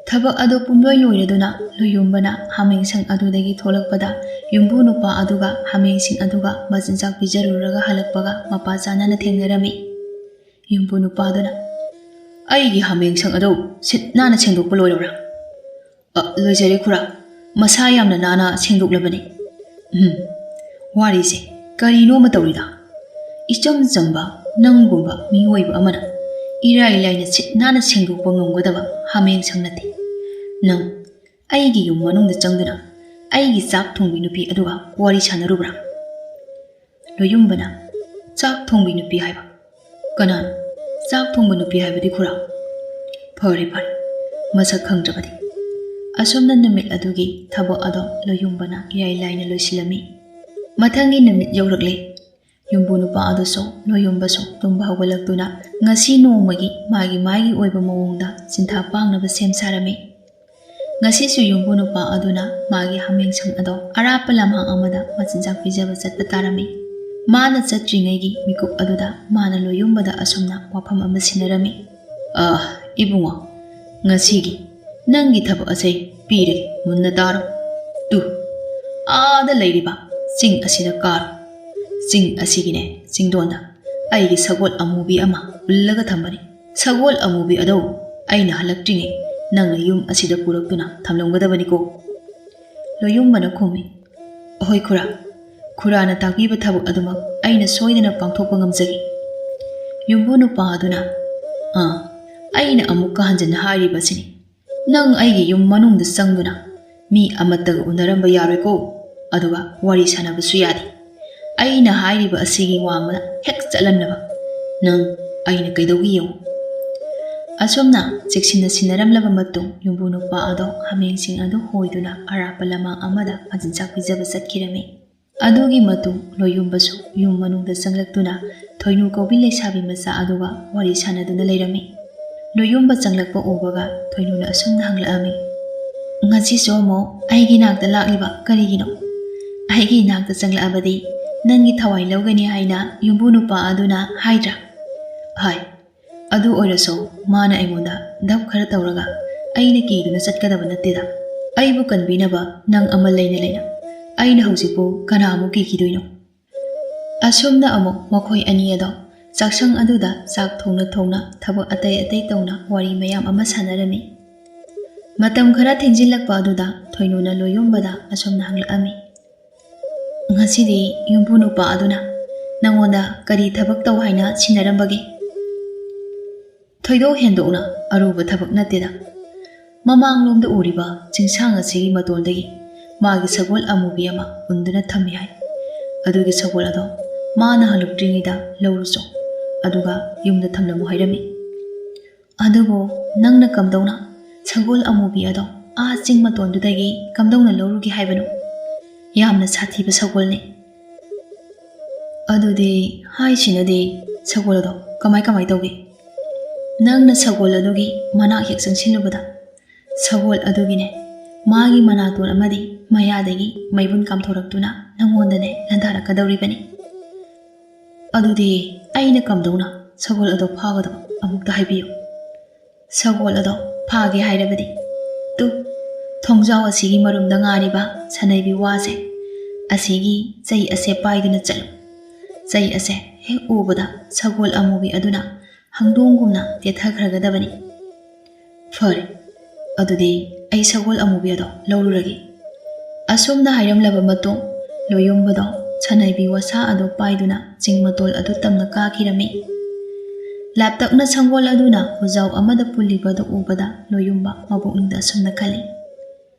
ꯊꯕꯛ ꯑꯗꯣ ꯄꯨꯝꯂꯣꯏ ꯂꯣꯏꯔꯗꯨꯅ ꯂꯣꯌꯨꯝꯕꯅ ꯍꯥꯃꯦꯡꯁꯪ ꯑꯗꯨꯗꯒꯤ ꯊꯣꯛꯂꯛꯄꯗ ꯌꯨꯝꯕꯨ ꯅꯨꯄꯥ ꯑꯗꯨꯒ ꯍꯥꯃꯦꯡꯁꯤꯡ ꯑꯗꯨꯒ ꯃꯆꯤꯟꯖꯥꯛ ꯄꯤꯖꯔꯨꯔꯒ ꯍꯜꯂꯛꯄꯒ ꯃꯄꯥ ꯆꯥꯅꯅ ꯊꯦꯡꯅꯔꯝꯃꯤ꯫ ꯌꯨꯝꯕꯨ ꯅꯨꯄꯥꯗꯨꯅ, "ꯑꯩꯒꯤ ꯍꯥꯃꯦꯡꯁꯪ ꯑꯗꯨ ꯁꯤꯠ ꯅꯥꯟꯅ ꯁꯦꯡꯗꯣꯛꯄ ꯂꯣꯏꯔꯕ꯭ꯔꯥ?" "ꯑ, ꯂꯣꯏꯖꯔꯦ ꯈꯨꯔꯥ, ꯃꯁꯥ ꯌꯥꯝꯅ ꯅꯥꯟꯅ ꯁꯦꯡꯗꯣꯛꯂꯕꯅꯤ"꯫ "ꯎꯝ, ꯋꯥꯔꯤꯁꯦ ꯀꯔꯤꯅꯣꯃ ꯇꯧꯔꯤꯗ꯫ ꯏꯆꯝ ꯆꯝꯕ ꯅꯪꯒꯨꯝꯕ ꯃꯤꯑꯣꯏꯕ ꯑꯃꯅ ꯏꯔꯥꯏ ꯂꯥꯏꯅ ꯁꯤꯠ ꯅꯥꯟꯅ ꯁꯦꯡꯗꯣꯛꯄ ꯉꯝꯒꯗꯕ ꯍꯥꯃꯦꯡꯁꯪ ꯅꯠꯇꯦ꯫ ꯅꯪ ꯑꯩꯒꯤ ꯌꯨꯝ ꯃꯅꯨꯡꯗ ꯆꯪꯗꯨꯅ ꯑꯩꯒꯤ ꯆꯥꯛ ꯊꯣꯡꯕꯤ ꯅꯨꯄꯤ ꯑꯗꯨꯒ ꯋꯥꯔꯤ ꯁꯥꯟꯅꯔꯨꯕ꯭ꯔꯥ?" ꯂꯣꯌꯨꯝꯕꯅ, "ꯆꯥꯛ ꯊꯣꯡꯕꯤ ꯅꯨꯄꯤ ꯍꯥꯏꯕ? ꯀꯅꯥꯅꯣ ꯆꯥꯛ ꯊꯣꯡꯕ ꯅꯨꯄꯤ ꯍꯥꯏꯕꯗꯤ ꯈꯨꯔꯥ?" "ꯐꯔꯦ ꯐꯔꯦ, ꯃꯁꯛ ꯈꯪꯗ꯭ꯔꯕꯗꯤ"꯫ ꯑꯁꯨꯝꯅ ꯅꯨꯃꯤꯠ ꯑꯗꯨꯒꯤ ꯊꯕꯛ ꯑꯗꯣ ꯂꯣꯌꯨꯝꯕꯅ ꯏꯔꯥꯏ ꯂꯥꯏꯅ ꯂꯣꯏꯁꯤꯜꯂꯝꯃꯤ꯫ ꯃꯊꯪꯒꯤ ꯅꯨꯃꯤꯠ ꯌꯧꯔꯛꯂꯦ꯫ ꯌꯨꯝꯕꯨ ꯅꯨꯄꯥ ꯑꯗꯨꯁꯨ ꯂꯣꯌꯨꯝꯕꯁꯨ ꯇꯨꯝꯕ ꯍꯧꯒꯠꯂꯛꯇꯨꯅ ꯉꯁꯤ ꯅꯣꯡꯃꯒꯤ ꯃꯥꯒꯤ ꯃꯥꯒꯤ ꯑꯣꯏꯕ ꯃꯑꯣꯡꯗ ꯆꯤꯟꯊꯥ ꯄꯥꯡꯅꯕ ꯁꯦꯝ ꯁꯥꯔꯝꯃꯤ꯫ ꯉꯁꯤꯁꯨ ꯌꯨꯝꯕꯨ ꯅꯨꯄꯥ ꯑꯗꯨꯅ ꯃꯥꯒꯤ ꯍꯥꯃꯦꯡꯁꯪ ꯑꯗꯣ ꯑꯔꯥꯞꯄ ꯂꯝꯍꯥꯡ ꯑꯃꯗ ꯃꯆꯤꯟꯖꯥꯛ ꯄꯤꯖꯕ ꯆꯠꯄ ꯇꯥꯔꯝꯃꯤ꯫ ꯃꯥꯅ ꯆꯠꯇ꯭ꯔꯤꯉꯩꯒꯤ ꯃꯤꯀꯨꯞ ꯑꯗꯨꯗ ꯃꯥꯅ ꯂꯣꯌꯨꯝꯕꯗ ꯑꯁꯨꯝꯅ ꯋꯥꯐꯝ ꯑꯃ ꯁꯤꯟꯅꯔꯝꯃꯤ꯫ "ꯑ, ꯏꯕꯨꯡꯉꯣ, ꯉꯁꯤꯒꯤ ꯅꯪꯒꯤ ꯊꯕꯛ ꯑꯁꯦ ꯄꯤꯔꯒꯦ, ꯃꯨꯟꯅ ꯇꯥꯔꯣ꯫ ꯇꯨ, ꯑꯥꯗ ꯂꯩꯔꯤꯕ ꯆꯤꯡ ꯑꯁꯤꯗ ꯀꯥꯔꯣ꯫ ꯆꯤꯡ ꯑꯁꯤꯒꯤꯅꯦ ꯆꯤꯡꯗꯣꯟꯗ ꯑꯩꯒꯤ ꯁꯒꯣꯜ ꯑꯃꯨꯕꯤ ꯑꯃ ꯄꯨꯜꯂꯒ ꯊꯝꯕꯅꯤ꯫ ꯁꯒꯣꯜ ꯑꯃꯨꯕꯤ ꯑꯗꯨ ꯑꯩꯅ ꯍꯜꯂꯛꯇ꯭ꯔꯤꯉꯩ ꯅꯪꯅ ꯌꯨꯝ ꯑꯁꯤꯗ ꯄꯨꯔꯛꯇꯨꯅ ꯊꯝꯂꯝꯒꯗꯕꯅꯤꯀꯣ"꯫ ꯂꯣꯌꯨꯝꯕꯅ ꯈꯨꯝꯃꯤ, "ꯑꯍꯣꯏ ꯈꯨꯔꯥ, ꯈꯨꯔꯥꯅ ꯇꯥꯛꯄꯤꯕ ꯊꯕꯛ ꯑꯗꯨꯃꯛ ꯑꯩꯅ ꯁꯣꯏꯗꯅ ꯄꯥꯡꯊꯣꯛꯄ ꯉꯝꯖꯒꯦ꯫" ꯌꯨꯝꯕꯨ ꯅꯨꯄꯥ ꯑꯗꯨꯅ, "ꯑꯥ, ꯑꯩꯅ ꯑꯃꯨꯛꯀ ꯍꯟꯖꯤꯟꯅ ꯍꯥꯏꯔꯤꯕ ꯑꯁꯤꯅꯤ, ꯅꯪ ꯑꯩꯒꯤ ꯌꯨꯝ ꯃꯅꯨꯡꯗ ꯆꯪꯗꯨꯅ ꯃꯤ ꯑꯃꯠꯇꯒ ꯎꯅꯔꯝꯕ ꯌꯥꯔꯣꯏꯀꯣ, ꯑꯗꯨꯒ ꯋꯥꯔꯤ ꯁꯥꯟꯅꯕꯁꯨ ꯌꯥꯗꯦ꯫ ꯑꯩꯅ ꯍꯥꯏꯔꯤꯕ ꯑꯁꯤꯒꯤ ꯋꯥꯡꯃꯗ ꯍꯦꯛ ꯆꯠꯂꯝꯂꯕ ꯅꯪ ꯑꯩꯅ ꯀꯩꯗꯧꯒꯦ ꯌꯦꯡꯉꯨ꯫" ꯑꯁꯨꯝꯅ ꯆꯦꯛꯁꯤꯟꯅ ꯁꯤꯟꯅꯔꯝꯂꯕ ꯃꯇꯨꯡ, ꯌꯨꯝꯕꯨ ꯅꯨꯄꯥ ꯑꯗꯣ ꯍꯥꯃꯦꯡꯁꯤꯡ ꯑꯗꯨ ꯍꯣꯏꯗꯨꯅ ꯑꯔꯥꯞꯄ ꯂꯃꯥꯡ ꯑꯃꯗ ꯃꯆꯤꯟꯖꯥꯛ ꯄꯤꯖꯕ ꯆꯠꯈꯤꯔꯝꯃꯤ꯫ ꯑꯗꯨꯒꯤ ꯃꯇꯨꯡ ꯂꯣꯌꯨꯝꯕꯁꯨ ꯌꯨꯝ ꯃꯅꯨꯡꯗ ꯆꯪꯂꯛꯇꯨꯅ ꯊꯣꯏꯅꯨ ꯀꯧꯕꯤ ꯂꯩꯁꯥꯕꯤ ꯃꯆꯥ ꯑꯗꯨꯒ ꯋꯥꯔꯤ ꯁꯥꯟꯅꯗꯨꯅ ꯂꯩꯔꯝꯃꯤ꯫ ꯂꯣꯌꯨꯝꯕ ꯆꯪꯂꯛꯄ ꯎꯕꯒ ꯊꯣꯏꯅꯨꯅ ꯑꯁꯨꯝꯅ ꯍꯪꯂꯛꯑꯝꯃꯤ, "ꯉꯁꯤꯁꯨ ꯑꯃꯨꯛ ꯑꯩꯒꯤ ꯅꯥꯛꯇ ꯂꯥꯛꯂꯤꯕ ꯀꯔꯤꯒꯤꯅꯣ? ꯑꯩꯒꯤ ꯅꯥꯛꯇ ꯆꯪꯂꯛꯑꯕꯗꯤ ꯅꯪꯒꯤ ꯊꯋꯥꯏ ꯂꯧꯒꯅꯤ ꯍꯥꯏꯅ ꯌꯨꯝꯕꯨ ꯅꯨꯄꯥ ꯑꯗꯨꯅ ꯍꯥꯏꯗ꯭ꯔꯥ?" "ꯍꯥꯏ꯫ ꯑꯗꯨ ꯑꯣꯏꯔꯁꯨ ꯃꯥꯅ ꯑꯩꯉꯣꯟꯗ ꯙꯞ ꯈꯔ ꯇꯧꯔꯒ ꯑꯩꯅ ꯀꯤꯗꯨꯅ ꯆꯠꯀꯗꯕ ꯅꯠꯇꯦꯗ꯫ ꯑꯩꯕꯨ ꯀꯟꯕꯤꯅꯕ ꯅꯪ ꯑꯃ ꯂꯩꯅ ꯂꯩꯅ ꯑꯩꯅ ꯍꯧꯖꯤꯛꯄꯨ ꯀꯅꯥꯃꯨꯛ ꯀꯤꯈꯤꯗꯣꯏꯅꯣ?" ꯑꯁꯨꯝꯅ ꯑꯃꯨꯛ ꯃꯈꯣꯏ ꯑꯅꯤ ꯑꯗꯣ ꯆꯥꯛꯁꯪ ꯑꯗꯨꯗ ꯆꯥꯛ ꯊꯣꯡꯅ ꯊꯣꯡꯅ ꯊꯕꯛ ꯑꯇꯩ ꯑꯇꯩ ꯇꯧꯅ ꯋꯥꯔꯤ ꯃꯌꯥꯝ ꯑꯃ ꯁꯥꯟꯅꯔꯝꯃꯤ꯫ ꯃꯇꯝ ꯈꯔ ꯊꯦꯡꯖꯤꯜꯂꯛꯄ ꯑꯗꯨꯗ ꯊꯣꯏꯅꯨꯅ ꯂꯣꯌꯨꯝꯕꯗ ꯑꯁꯨꯝꯅ ꯍꯪꯂꯛꯑꯝꯃꯤ, "ꯉꯁꯤꯗꯤ ꯌꯨꯝꯕꯨ ꯅꯨꯄꯥ ꯑꯗꯨꯅ ꯅꯪꯉꯣꯟꯗ ꯀꯔꯤ ꯊꯕꯛ ꯇꯧ ꯍꯥꯏꯅ ꯁꯤꯟꯅꯔꯝꯕꯒꯦ?" "ꯊꯣꯏꯗꯣꯛ ꯍꯦꯟꯗꯣꯛꯅ ꯑꯔꯨꯕ ꯊꯕꯛ ꯅꯠꯇꯦꯗ꯫ ꯃꯃꯥꯡꯂꯣꯝꯗ ꯎꯔꯤꯕ ꯆꯤꯡꯁꯥꯡ ꯑꯁꯤꯒꯤ ꯃꯇꯣꯟꯗꯒꯤ ꯃꯥꯒꯤ ꯁꯒꯣꯜ ꯑꯃꯨꯕꯤ ꯑꯃ ꯄꯨꯟꯗꯨꯅ ꯊꯝꯃꯤ ꯍꯥꯏ꯫ ꯑꯗꯨꯒꯤ ꯁꯒꯣꯜ ꯑꯗꯣ ꯃꯥꯅ ꯍꯜꯂꯛꯇ꯭ꯔꯤꯉꯩꯗ ꯂꯧꯔꯨꯆꯣ, ꯑꯗꯨꯒ ꯌꯨꯝꯗ ꯊꯝꯂꯝꯃꯨ ꯍꯥꯏꯔꯝꯃꯤ꯫ ꯑꯗꯨꯕꯨ ꯅꯪꯅ ꯀꯝꯗꯧꯅ ꯁꯒꯣꯜ ꯑꯃꯨꯕꯤ ꯑꯗꯣ ꯑꯥ ꯆꯤꯡ ꯃꯇꯣꯟꯗꯨꯗꯒꯤ ꯀꯝꯗꯧꯅ ꯂꯧꯔꯨꯒꯦ ꯍꯥꯏꯕꯅꯣ? ꯌꯥꯝꯅ ꯁꯥꯊꯤꯕ ꯁꯒꯣꯜꯅꯤ꯫" "ꯑꯗꯨꯗꯤ ꯍꯥꯏꯁꯤꯅꯗꯤ ꯁꯒꯣꯜ ꯑꯗꯣ ꯀꯃꯥꯏ ꯀꯃꯥꯏ ꯇꯧꯒꯦ?" "ꯅꯪꯅ ꯁꯒꯣꯜ ꯑꯗꯨꯒꯤ ꯃꯅꯥꯛ ꯍꯦꯛ ꯆꯪꯁꯤꯜꯂꯨꯕꯗ ꯁꯒꯣꯜ ꯑꯗꯨꯒꯤꯅꯦ, ꯃꯥꯒꯤ ꯃꯅꯥꯇꯣꯟ ꯑꯃꯗꯤ ꯃꯌꯥꯗꯒꯤ ꯃꯩꯕꯨꯟ ꯀꯥꯝꯊꯣꯔꯛꯇꯨꯅ ꯅꯪꯉꯣꯟꯗꯅꯦ ꯂꯥꯟꯗꯥꯔꯛꯀꯗꯧꯔꯤꯕꯅꯤ꯫" "ꯑꯗꯨꯗꯤ ꯑꯩꯅ ꯀꯝꯗꯧꯅ ꯁꯒꯣꯜ ꯑꯗꯣ ꯐꯥꯒꯗꯕ ꯑꯃꯨꯛꯇ ꯍꯥꯏꯕꯤꯌꯨ꯫" "ꯁꯒꯣꯜ ꯑꯗꯣ ꯐꯥꯒꯦ ꯍꯥꯏꯔꯕꯗꯤ ꯇꯨ, ꯊꯣꯡꯖꯥꯎ ꯑꯁꯤꯒꯤ ꯃꯔꯨꯝꯗ ꯉꯥꯔꯤꯕ ꯁꯅꯩꯕꯤ ꯋꯥꯁꯦ, ꯑꯁꯤꯒꯤ ꯆꯩ ꯑꯁꯦ ꯄꯥꯏꯗꯨꯅ ꯆꯠꯂꯨ꯫ ꯆꯩ ꯑꯁꯦ ꯍꯦꯛ ꯎꯕꯗ ꯁꯒꯣꯜ ꯑꯃꯨꯕꯤ ꯑꯗꯨꯅ ꯍꯪꯗꯣꯡꯒꯨꯝꯅ ꯇꯦꯊꯈ꯭ꯔꯒꯗꯕꯅꯤ꯫" "ꯐꯔꯦ, ꯑꯗꯨꯗꯤ ꯑꯩ ꯁꯒꯣꯜ ꯑꯃꯨꯕꯤ ꯑꯗꯣ ꯂꯧꯔꯨꯔꯒꯦ꯫" ꯑꯁꯨꯝꯅ ꯍꯥꯏꯔꯝꯂꯕ ꯃꯇꯨꯡ, ꯂꯣꯌꯨꯝꯕꯗꯣ ꯁꯅꯩꯕꯤ ꯋꯥꯁꯥ ꯑꯗꯨ ꯄꯥꯏꯗꯨꯅ ꯆꯤꯡ ꯃꯇꯣꯜ ꯑꯗꯨ ꯇꯝꯅ ꯀꯥꯈꯤꯔꯝꯃꯤ꯫ ꯂꯥꯞꯇꯛꯅ ꯁꯪꯒꯣꯜ ꯑꯗꯨꯅ ꯎꯖꯥꯎ ꯑꯃꯗ ꯄꯨꯜꯂꯤꯕꯗꯨ ꯎꯕꯗ ꯂꯣꯌꯨꯝꯕ ꯃꯄꯨꯛꯅꯤꯡꯗ ꯑꯁꯨꯝꯅ ꯈꯜꯂꯤ,